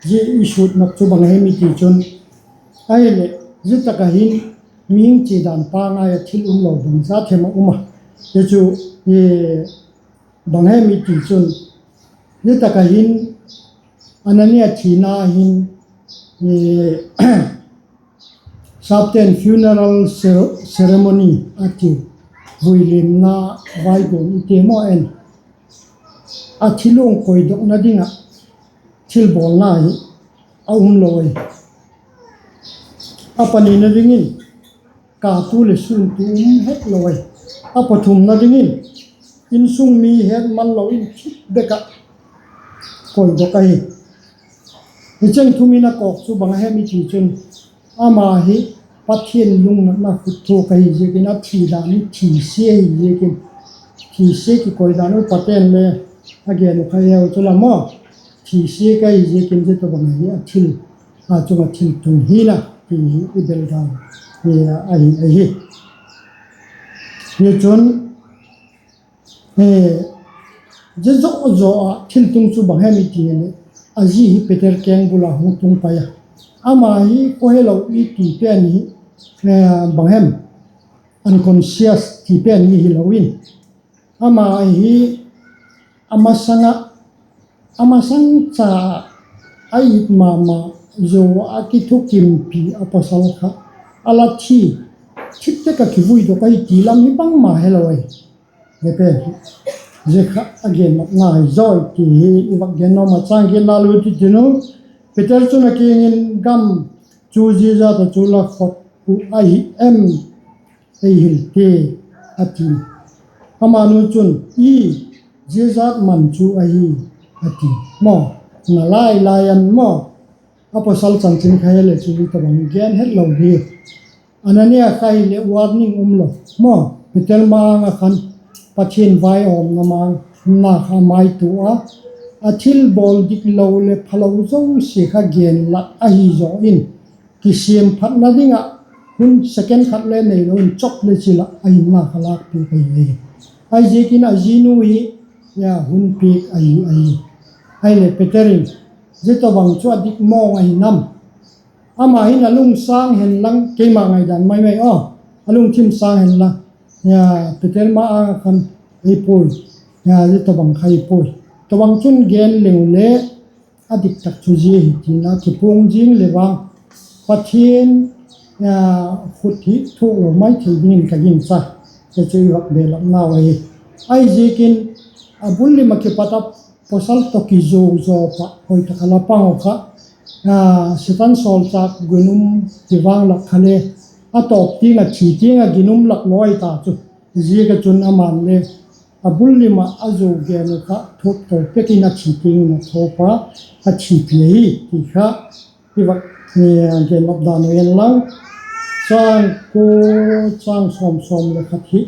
Zia i sut nop chu bang hem i ti chun, ahileh, zia tak ah hin mihing chia dan pangai ah thil umlo bangza them a um a. Zia chu bang hem i ti chun, zia tak ah hin Anania thina hin sapte'n funeral cere-, ceremony a tiu, vuilimna vaiguam i ti maw en, a thil luang koidokna ding ah thilbawlna hi a um lo ahi. A panina dingin, katu leh sûntu um het lo ahi. A pathumna dingin, insung mi het man lo in thip bek ah koidok ahi. Hi cheng thum in a kawk chu bang a hem i ti chun, ama hi Pathian lungnatna khut thuak ahi ziakin, a thi dan hi thisia ahi ziakin, thisia kikoidan uh pate'n le a gen uh kha eu chu la maw, thisia ka hi ziakin zia tawhbang hi a thil, a chung ah thil tung hina ti hi i bel dan ahi, ahi. Hi chun, zia zaw zaw ah thil tung chu bang hem i ti leh, a zi hi Peter kengbul ah hung tung pai a. Ama hi khawhelo i ti pen hi, bang hem, unconscious ti pen hi hilo in, ama hi a masang ah, a masang cha a it ma ma zaw a kithukimpi a pawsal kha a la thi, thip bek ah kivuidok ahi ti lam hi bangma helo ahi. Zia kha a gen nop ngai zaw i ti hi i vak gen nuam a, chang giatna lut i tin u. Peter chun a kiang in, Gam chu zia zat ah chu la khot uh ahi em? Ei hil te, a ti. Amanu chun, I, zia zat man chu ahi, a ti. Maw, na lai lai an maw, a pawsal chanchin kha he leh chu zia tawhbang gen het lo di. Anania kha hileh warning um lo maw, Peter ma-âng ah khan Pathian vaiawmna ma-âng na kha maitua a, a thilbawl dik lo leh phalo zosia kha gen lak ahi zaw in, kisiamphatna ding ah hun second khat le neilo in chawp le chil ah a hinna kha lâkpiak ahi. Ahiziakin a zinu hi hun piak ahi, ahi. Ahileh Peter in, Zia tawhbang chu a dik mawng ahi nam? Ama hin a lungsâng hen lang, keima ngaidan mai mai aw, a lungthim sâng hen lang, Peter ma-âng ah khan, Ei puai, zia tawhbang kha ei puai. Tawhbang chun gen leng le, a dik tak chu zia hi tina kipuang zing le vang, Pathian khut hi thuak lo mai thei dingin ka gingcha. Zia chu i vak belapnau ahi. Ahiziakin, a bul lim ah kipat a pawsal tawh kizuau zaw pah hoi tak a la pang uh kha, Setan sawlchâk ginum ti vang lak kha le, a tawp tiang ah thi tiang ah ginum lak lawi ta chu. Ziak ah chun ama'n le a bul lim ah a zuau gen uh kha thuak to pek in a thi tiang in a thawp a, a thipi ahi ti kha i vak Gen lap dan u en lang, chang kua, chang sawm, sawm leh khat hi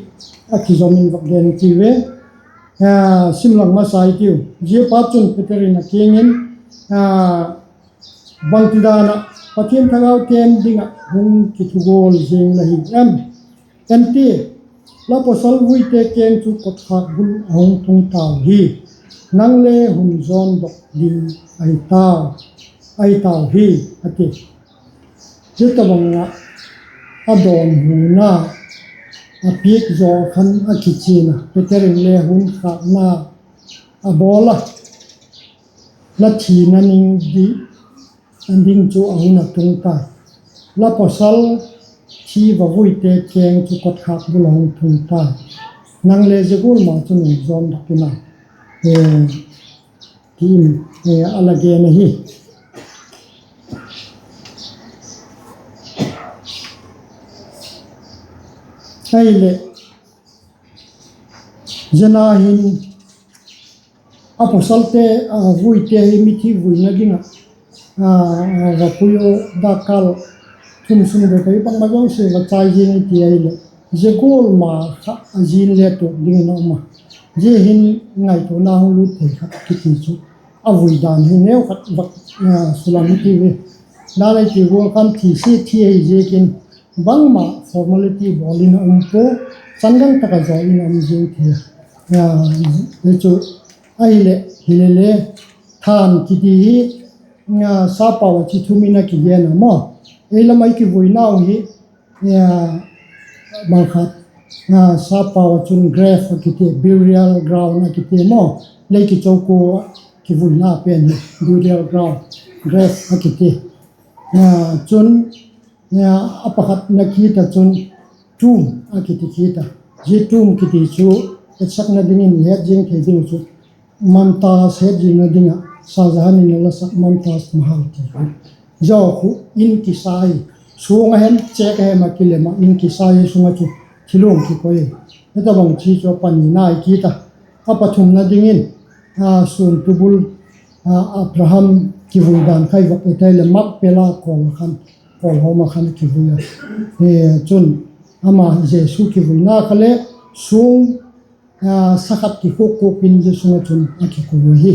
a kizom in vak gen tiu ve. Sim lang masa i tiu. Ziapa chun Peter in a kiang in, Bangtidan ah Pathian thagau tem ding ah hung kithugual zing la hi em? En ti, la pawsal vuite keng chu kotkhâk bul a hung tung tau hi. Nang le hun zawndok ding ahi tau, ahi tau hi, a ti. Zia tawhbang ah a dawnhuna a piak zaw khan a kichian a, Peter in le hun khâkna a bawl a, la thina ning di, a ding chu a hun a tung tai. La pawsal thi va vuite keng chu kotkhâk bul a hung tung tai. Nang le zia gual ma chun hun zawndok in a, ti in a la gen ahi. Ahileh, zia na hin a pawsalte, a vuite hi mithi vuina ding ah va pui u, dakkal thum sung bep ahi, bangma zosia va chai zing i ti ahileh, zia gual ma kha a zin le tuak dingin a um a. Zia hin ngaituana hung lût thei khat kiti chu a vui dan hi neu khat vak sulang i tiu hi. Dan i ti gual khan thisi thi ahi ziakin bangma formality bawl in a um pua, changgang tak ah zaw in a um zing thei a. Hi chu ahileh, hilele, thân kiti hi sapau ah chi thum in a kigen a maw. Ei lam ah i kivuinau hi, bang khat, sapau ah chun grave a kiti, burial ground a kiti maw. Lei kichokua ah kivuina pen hi burial ground, grave a kiti. Chun, a pakhatna kit ah chun tomb a kiti kit a. Zia tomb kiti chu etsakna dingin het zing thei ding chu Mumtaz het zingna ding ah Shah Jahan in a la sak Mumtaz Mahal ti kha. Zia khu in kisai, suang a hem chêk a hem a kilem ah in kisai, sung ah chu thilung kikoi. Hi tawhbang chi chu a panina i kit a. A pathumna dingin, suan tubul, Abraham kivui dan kha i vak et ahileh Makpela kawl a khan, kawl hawm ah khan a kivui a. Chun ama Jesu kivuina kha le suang sa khat kikhuak khuak in zia sung ah chun a kikoi u ahi.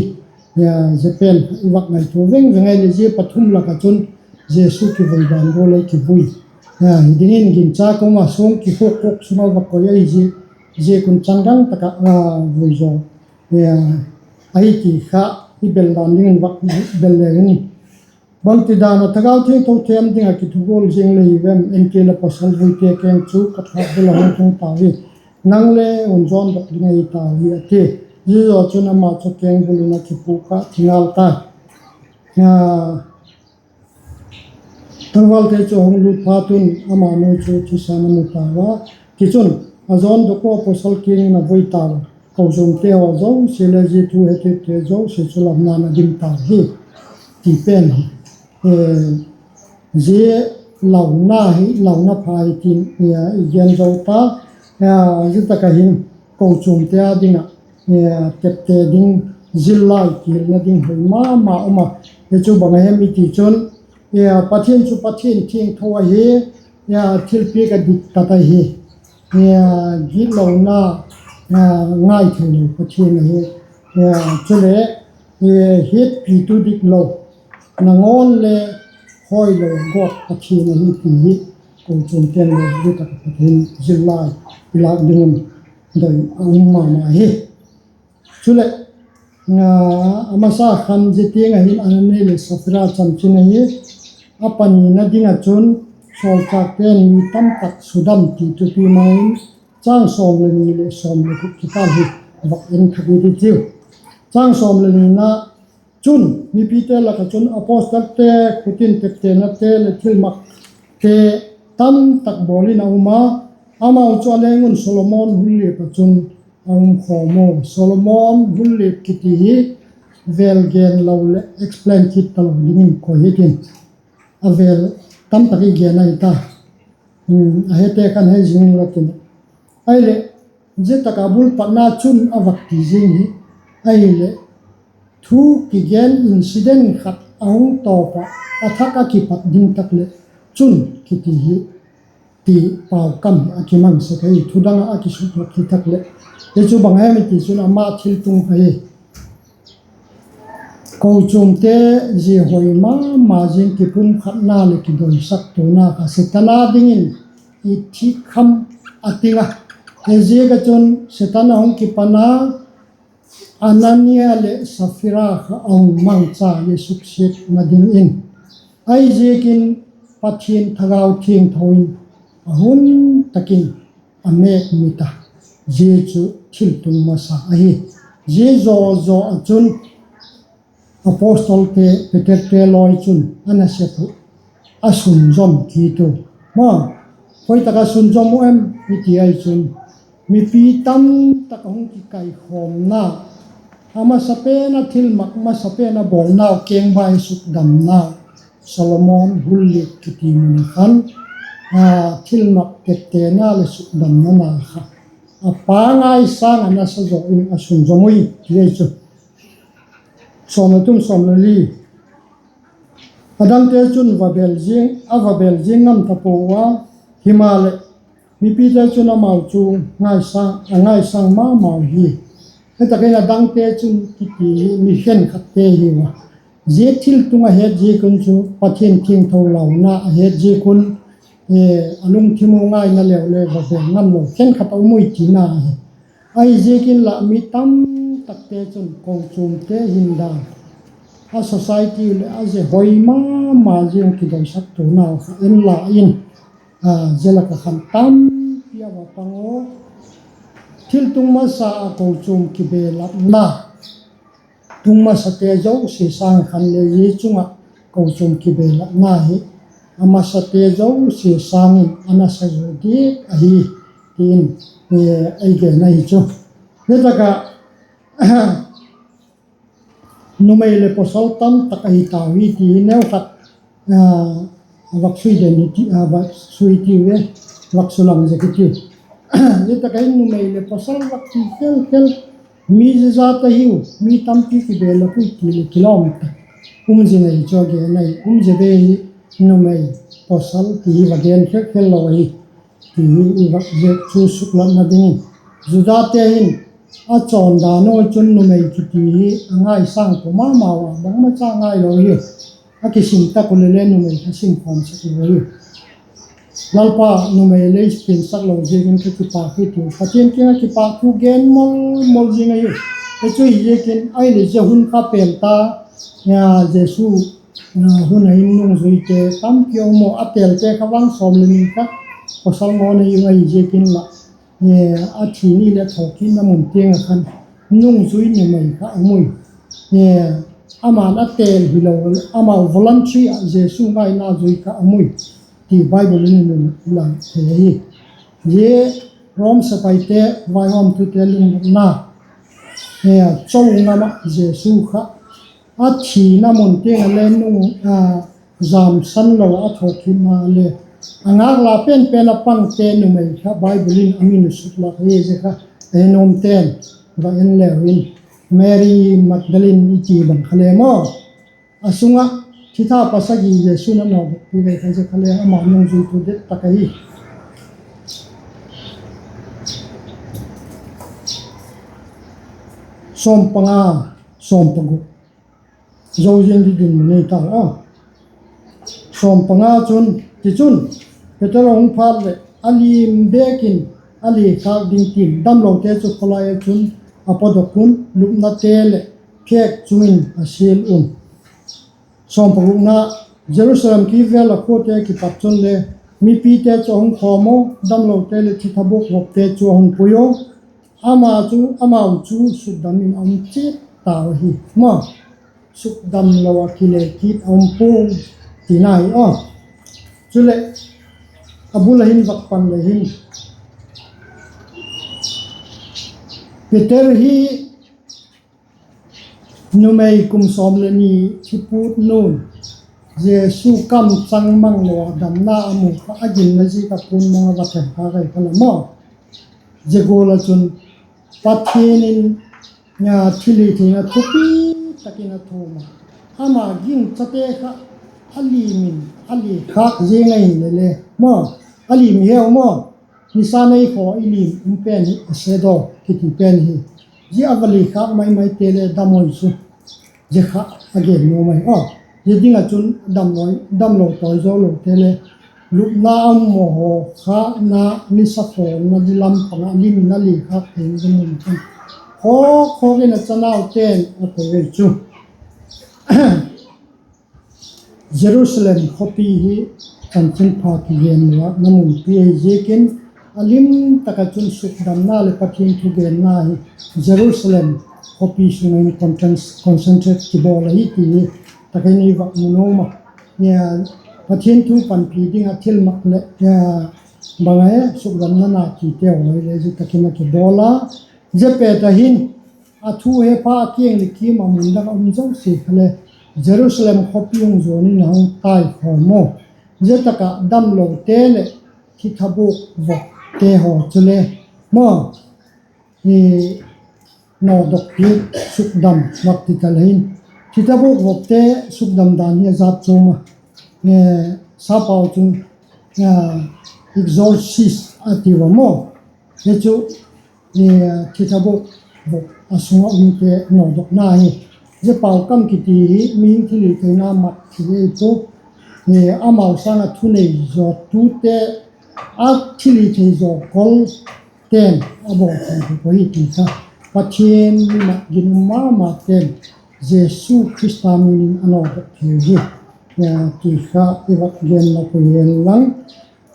Zia pen i vak ngaitua veng veng ahileh zia pathum lak ah chun Jesu kivui dan gual a kivui hi dingin ginchâk um a, suang kikhuak khuak sung ah va koi ahi ziak un changgang tak ah vui zaw ahi ti kha i bel dan dingin vak bel le in. Bangtidan ah Thagau Thiangtho tem ding ah kithugual zing le hi vem? En ti, la pawsal vuite keng chu kotkhâk bul a hung tung tau hi. Nang le hun zawndok ding ahi tau hi, a ti. Zia zaw chun ama chu keng bul in a kipûk ah thi ngal tai. Tangvalte chu a hung lût phat un ama nu chu thisan a mu tau a. Tichun, a zawndok ua pawsal kiang in a vui tau a, kochuamte haw zosia le zia thu hethiakte zosia chu launa'n a dim tau hi, ti pen hi. Zia launa hi, launa pha hi tin i gen zo ta. Zia tak ah hin kochuamte â ding ah tepte ding, zillai kihilna ding hoi ma ma um a. Hi chu bang a hem i ti chun, Pathian chu Pathian thiangtho ahi, thilpiak a dik tak ahi, gitlona ngai theilo Pathian ahi. Chule, hetpitu diklo, nangawn le hawilo gawt Pathian ahi ti hi kochuamte'n le zia tak ah Pathian zillai i lâk ding un doi a um ma ma hi. Chuleh, a masa khan zia tiang ah hin Anania leh Saphira chanchin ahi. A panina ding ah chun sawlchâkte'n mi tamtak sudam ti thupi ma in, châng sawm leh ni leh sawm leh guk kipat hi vak en thak i ti tiu. Châng sawm leh nina chun mipite lak ah chun apostelte khutin teptenate leh thilmakte tamtak bawl in a um a, amau chu a leng un Solomon hullip ah chun a um khawm u. Solomon hullip kiti hi vêl gen lo leh explain kit talo dingin koi hitin, a vêl tamtak i gen ahi ta. A hete khan hei zing inla tin. Ahileh, zia tak ah bul patna chun a vak ti zing hi. Ahileh, thu kigen incident khat a hung tawp ah, a thak a kipat ding tak leh, chun kiti hi, ti pau kam a kimang sek ahi, thudang ah a kisuklat hi tak leh. Hi chu bang hem i ti chun ama thiltung ahi. Kochuamte zia hoi ma ma zing kipumkhatna leh kidoisak tuana kha Setan a dingin i thikkham a ting a. Ziaziak a chun Setan a hung kipan a, Anania leh Saphira kha a hung mangcha i suksiatna dingin. Ahiziakin Pathian Thagau Thiangtho in a hun tak in a mêkmit a, zia chu thiltung masa ahi. Zia zaw zaw ah chun apostolte Peterte lawi chun a nasep uh a sunzom kit u. Ma, khoi tak a sunzom u em i ti ahi chun, mipi tamtak a hung kikaikhawmna, a masapen a thilmak masapen a bawlnau kengbai sukdamna, Solomon hul liat kiti mun a khan, thilmak tettena leh sukdamna na kha a pangai sâng a nasa zaw in a sunzom ui ti ahi chu. Sawm le thum, sawm le li. A dangte chun a va bêl ziang ngam ta pua a, himaleh, mipite chun amau chu a ngaisâng ma mau hi. Hi tak in a dangte chun kiti hi mi khenkhatte hiu a. Zia thiltung a het ziak un chu Pathian thiangtho launa a het ziak un, a lungthim u ngaina leu le va bêl ngamlo khenkhat a um ui tina ahi. Ahiziakin lah mi tamtakte chun kochuamte hindan, a society leh a zia hoi ma ma zing kidoisak tuanau kha en la in, zia lak ah khan tampi a va pang u. Thiltung masa ah kochuam kibelapna, tung masate zosia sâng khan le zia chung ah kochuam kibelapna hi a masate zosia sâng in a nasa zaw diak ahi, ti in ei gen ahi chu. Hi tak ah numei leh pawsal tamtak ahi tau hi ti hi neukhat vak sui den, vak sui tiu e, vak sulang zek i tiu. Hi tak ah hin numei leh pawsal vak ti khel khel, mi zia zat ahiu, mi tampi kibelap ui ti leh kilawm tak um zing ahi chu a gen ahi. Um zia be hi numei, pawsal ti hi va gen khel khel lo ahi, ti hi i vak zep chu suklatna dingin. Judate hin a chawn dan u chun numei kiti hi a ngaisâng pua ma mau a, bangmacha ngailo hi. A kisim tak u leh le numei kha simkhawm sek lo hi. Lalpa, numei lei piansak lo ziakin ka kipâk hi tiu. Pathian kiang ah kipâk thu gen mol mol zing ahi. Hi chu hiziakin ahileh zia hun kha pêl ta, Jesu hun a hin nungzuite tampi a um a, a têlte kha vang sawm le ni kha pawsal ngawn ahi ziakin lah, a thi ni leh thawkitna mun tiang ah khan nungzui numei kha a um ui. Ama'n a têl hilo, amau voluntary ah Jesu ngaina zui kha a um ui, ti Bible in i la thei ahi. Zia Rom sepaite, vaihawmtute lungnatna, chau ngam ah Jesu kha a thina mun tiang ah le nung, zamsan lo ah a thawkitna le, a ngâk la pen pen a pangte numei kha Bible in a min a suklak hi. Zia kha a he nuamte'n va en leu in, Mary Magdalene i ti bang kha le maw, a sung ah thitha pasagi Jesu'n a nawdok pi ve kha, zia kha le ama nungzuitu det tak ahi. Sawm panga, sawm paguk, zo zing di ding mun nei ta a. Sawm panga chun, tichun, Peter a hung phat leh a lim bêk in a likhâk ding tin damlote chu khawlai ah chun a pawdok un, lupnate leh phêk chung in a sial un. Sawm pagukna, Jerusalem ki vêl ah khuate kipat chun le mipite chu a hung khawm u, damlote leh thitha bûk vopte chu a hun pui u. Ama chu, amau chu sukdam in a um chiat tau ahi. Ma, sukdam lo ah kile kit a um puai tina hi a. Chuleh, a bul ah hin vak pan le hin, Peter hi numei kum sawm le ni thi put nu'n Jesu kamchang mang lo ah damna a mu kha a ginna ziak ah puan mang a va theng kha kai kha la maw. Zia gual ah chun Pathian in thilhitheina thupi tak in a thuam a, Ama gingchate kha a lim in a likhâk ziang ahi le le maw, a lim heu maw, nisa nei khaw i lim um pen hi a shadow kiti pen hi, zia a va likhâk mai maite le dam ahi chu, zia kha a gen nuam ahi a. Zia ding ah chun damlo tawi zo lote le lupna a um maw haw, khâkna, nisa khawlna di lam pang ah lim in a likhâk thei ding mun khan khawk khawk in a chanaute'n a pei ei chu. Jerusalem khawpi hi chanchinpha kigen lâkna munpi ahi ziakin, a lim tak ah chun sukdamna leh Pathian thugenna hi Jerusalem khawpi sung ah hin concentrate kibawl ahi ti hi tak ah hin i vak mu nuam a. Pathian thu panpi ding ah thil mak leh bang ahi sukdamna na titeu lai le zia tak in a kibawl a. Zia pet ah hin a thu hepha a kiang leh kiam ah mun dang ah um zosia kha le Jerusalem khawpi hung zuan in a hung taikhawm maw. Zia tak ah damlote leh thithabûk vopte haw chule maw, nawdok piak, sukdam vak ti ta le hin, thithabûk vopte sukdam dan hi a zat chuam a. Sapau chun exorcist a ti ua maw. Hi chu thithabûk vop a sung ah umte nawdokna hi. Zia pau kam kiti hi mihing thilhitheina mat thei ei pua, amau sâng ah thunei zaw tute, a thilhithei zaw kolte'n a bawl thei pua hi ti kha, Pathian mi mat ginum ma mate'n Jesu Khrista min in a nawdok thei hi ti kha i vak gen nop u hi hen lang.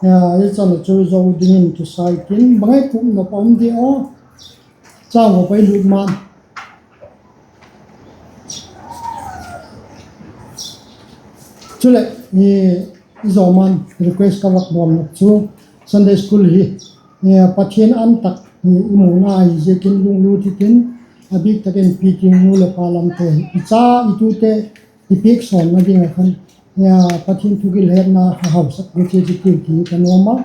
Zia chan ah chu zo dingin kisa i tin, bang ahi puk nop a um di aw, chang vop ah i lut ma'n. Chuleh, i zaw ma'n request ka vak bawl nop chu, Sunday school hi Pathian an tak i muna ahi ziakin lunglut i tin, a bik tak in piting nu leh pa lamte hi i cha i tute i piak sawnna ding ah khan Pathian thugil hetna kha hausak ding chi tiu ti ka nuam a.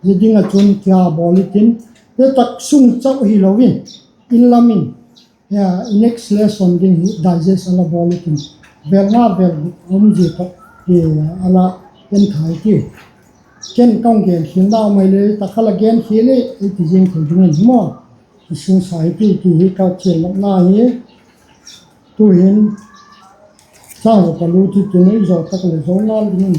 Zia ding ah chun kia bawl i tin, zia tak sung chau hilo in, in lam in i next lesson ding hi digest a la bawl i tin, vêl nga vêl guk a um zia tak a la en thai tiu. Ken ka hung genkhialna um ahile tak kha la genkhial e ei ti zing thei dingin hi maw, i singsa hi tiu ti hi ka chialnopna hi. Tu'hin chang vop a lut i tin, i zaw tak leh zo ngal dingin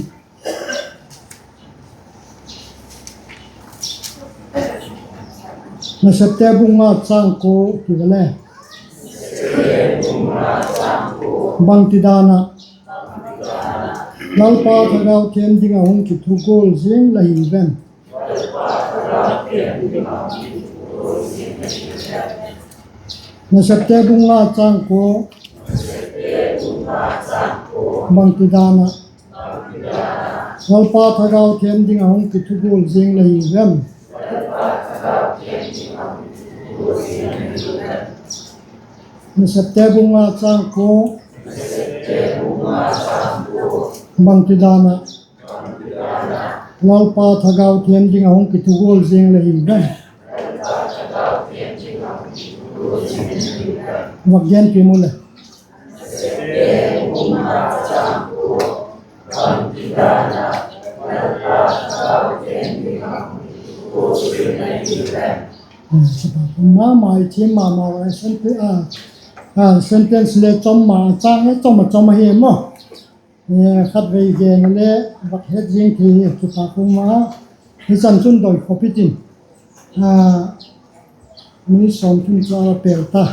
Nasepte bung nga chang kua ti vale. Bangtidan ah Lalpa thagau thiam ding ah hung kithugual ziang la hi vem? Nasepte bung nga chang kua. Bangtidan ah Lalpa thagau thiam ding ah hung kithugual ziang la hi vem? Nasepte bung nga chang kua. Bangtidan ah Lalpa thagau thiam ding ah hung kithugual ziang la hi vem? Vak gen piak mu le. Mama i thiam mama a sentence le chom ma, chang le chom a chom ahi maw. Khatvei gen le vak het zing thei hi kipak um a. Hi chan chun doi khop i tin, minute sawmthum chu a la pel ta.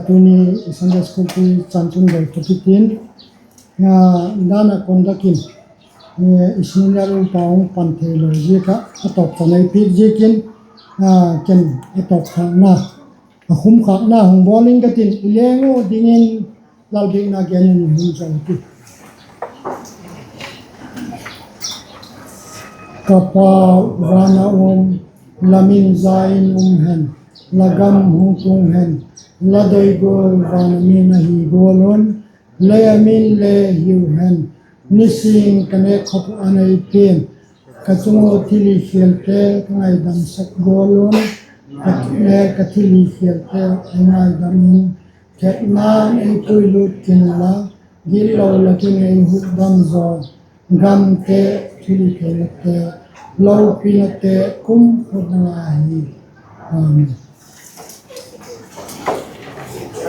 Tuni Sunday school ti chan chun doi khop i tin, dan a conduct in i senior upa hung pan theilo ziak ah a tawp chan ei piak ziakin, ken a tawp khâkna, a khum khâkna hung bawl ing ka tin, i leng u dingin Lal biakna gen in hun zo ti. Ka Pa, van a um, la min za in um hen, la gam hung tung hen, la doi gual van a min ahi gual un, lei a min le hiu hen, nisin ka nêk khop uh a nei pia'n, ka chung ua thilhikhialte ka ngaidam sek gual un, ka thilhikhialte ei ngaidam in, thepna'n ei puilut kin la, Gitlo lak in ei hukdam zaw, gamte, thilhitheite, lopinate kumtuang la hi. Amen.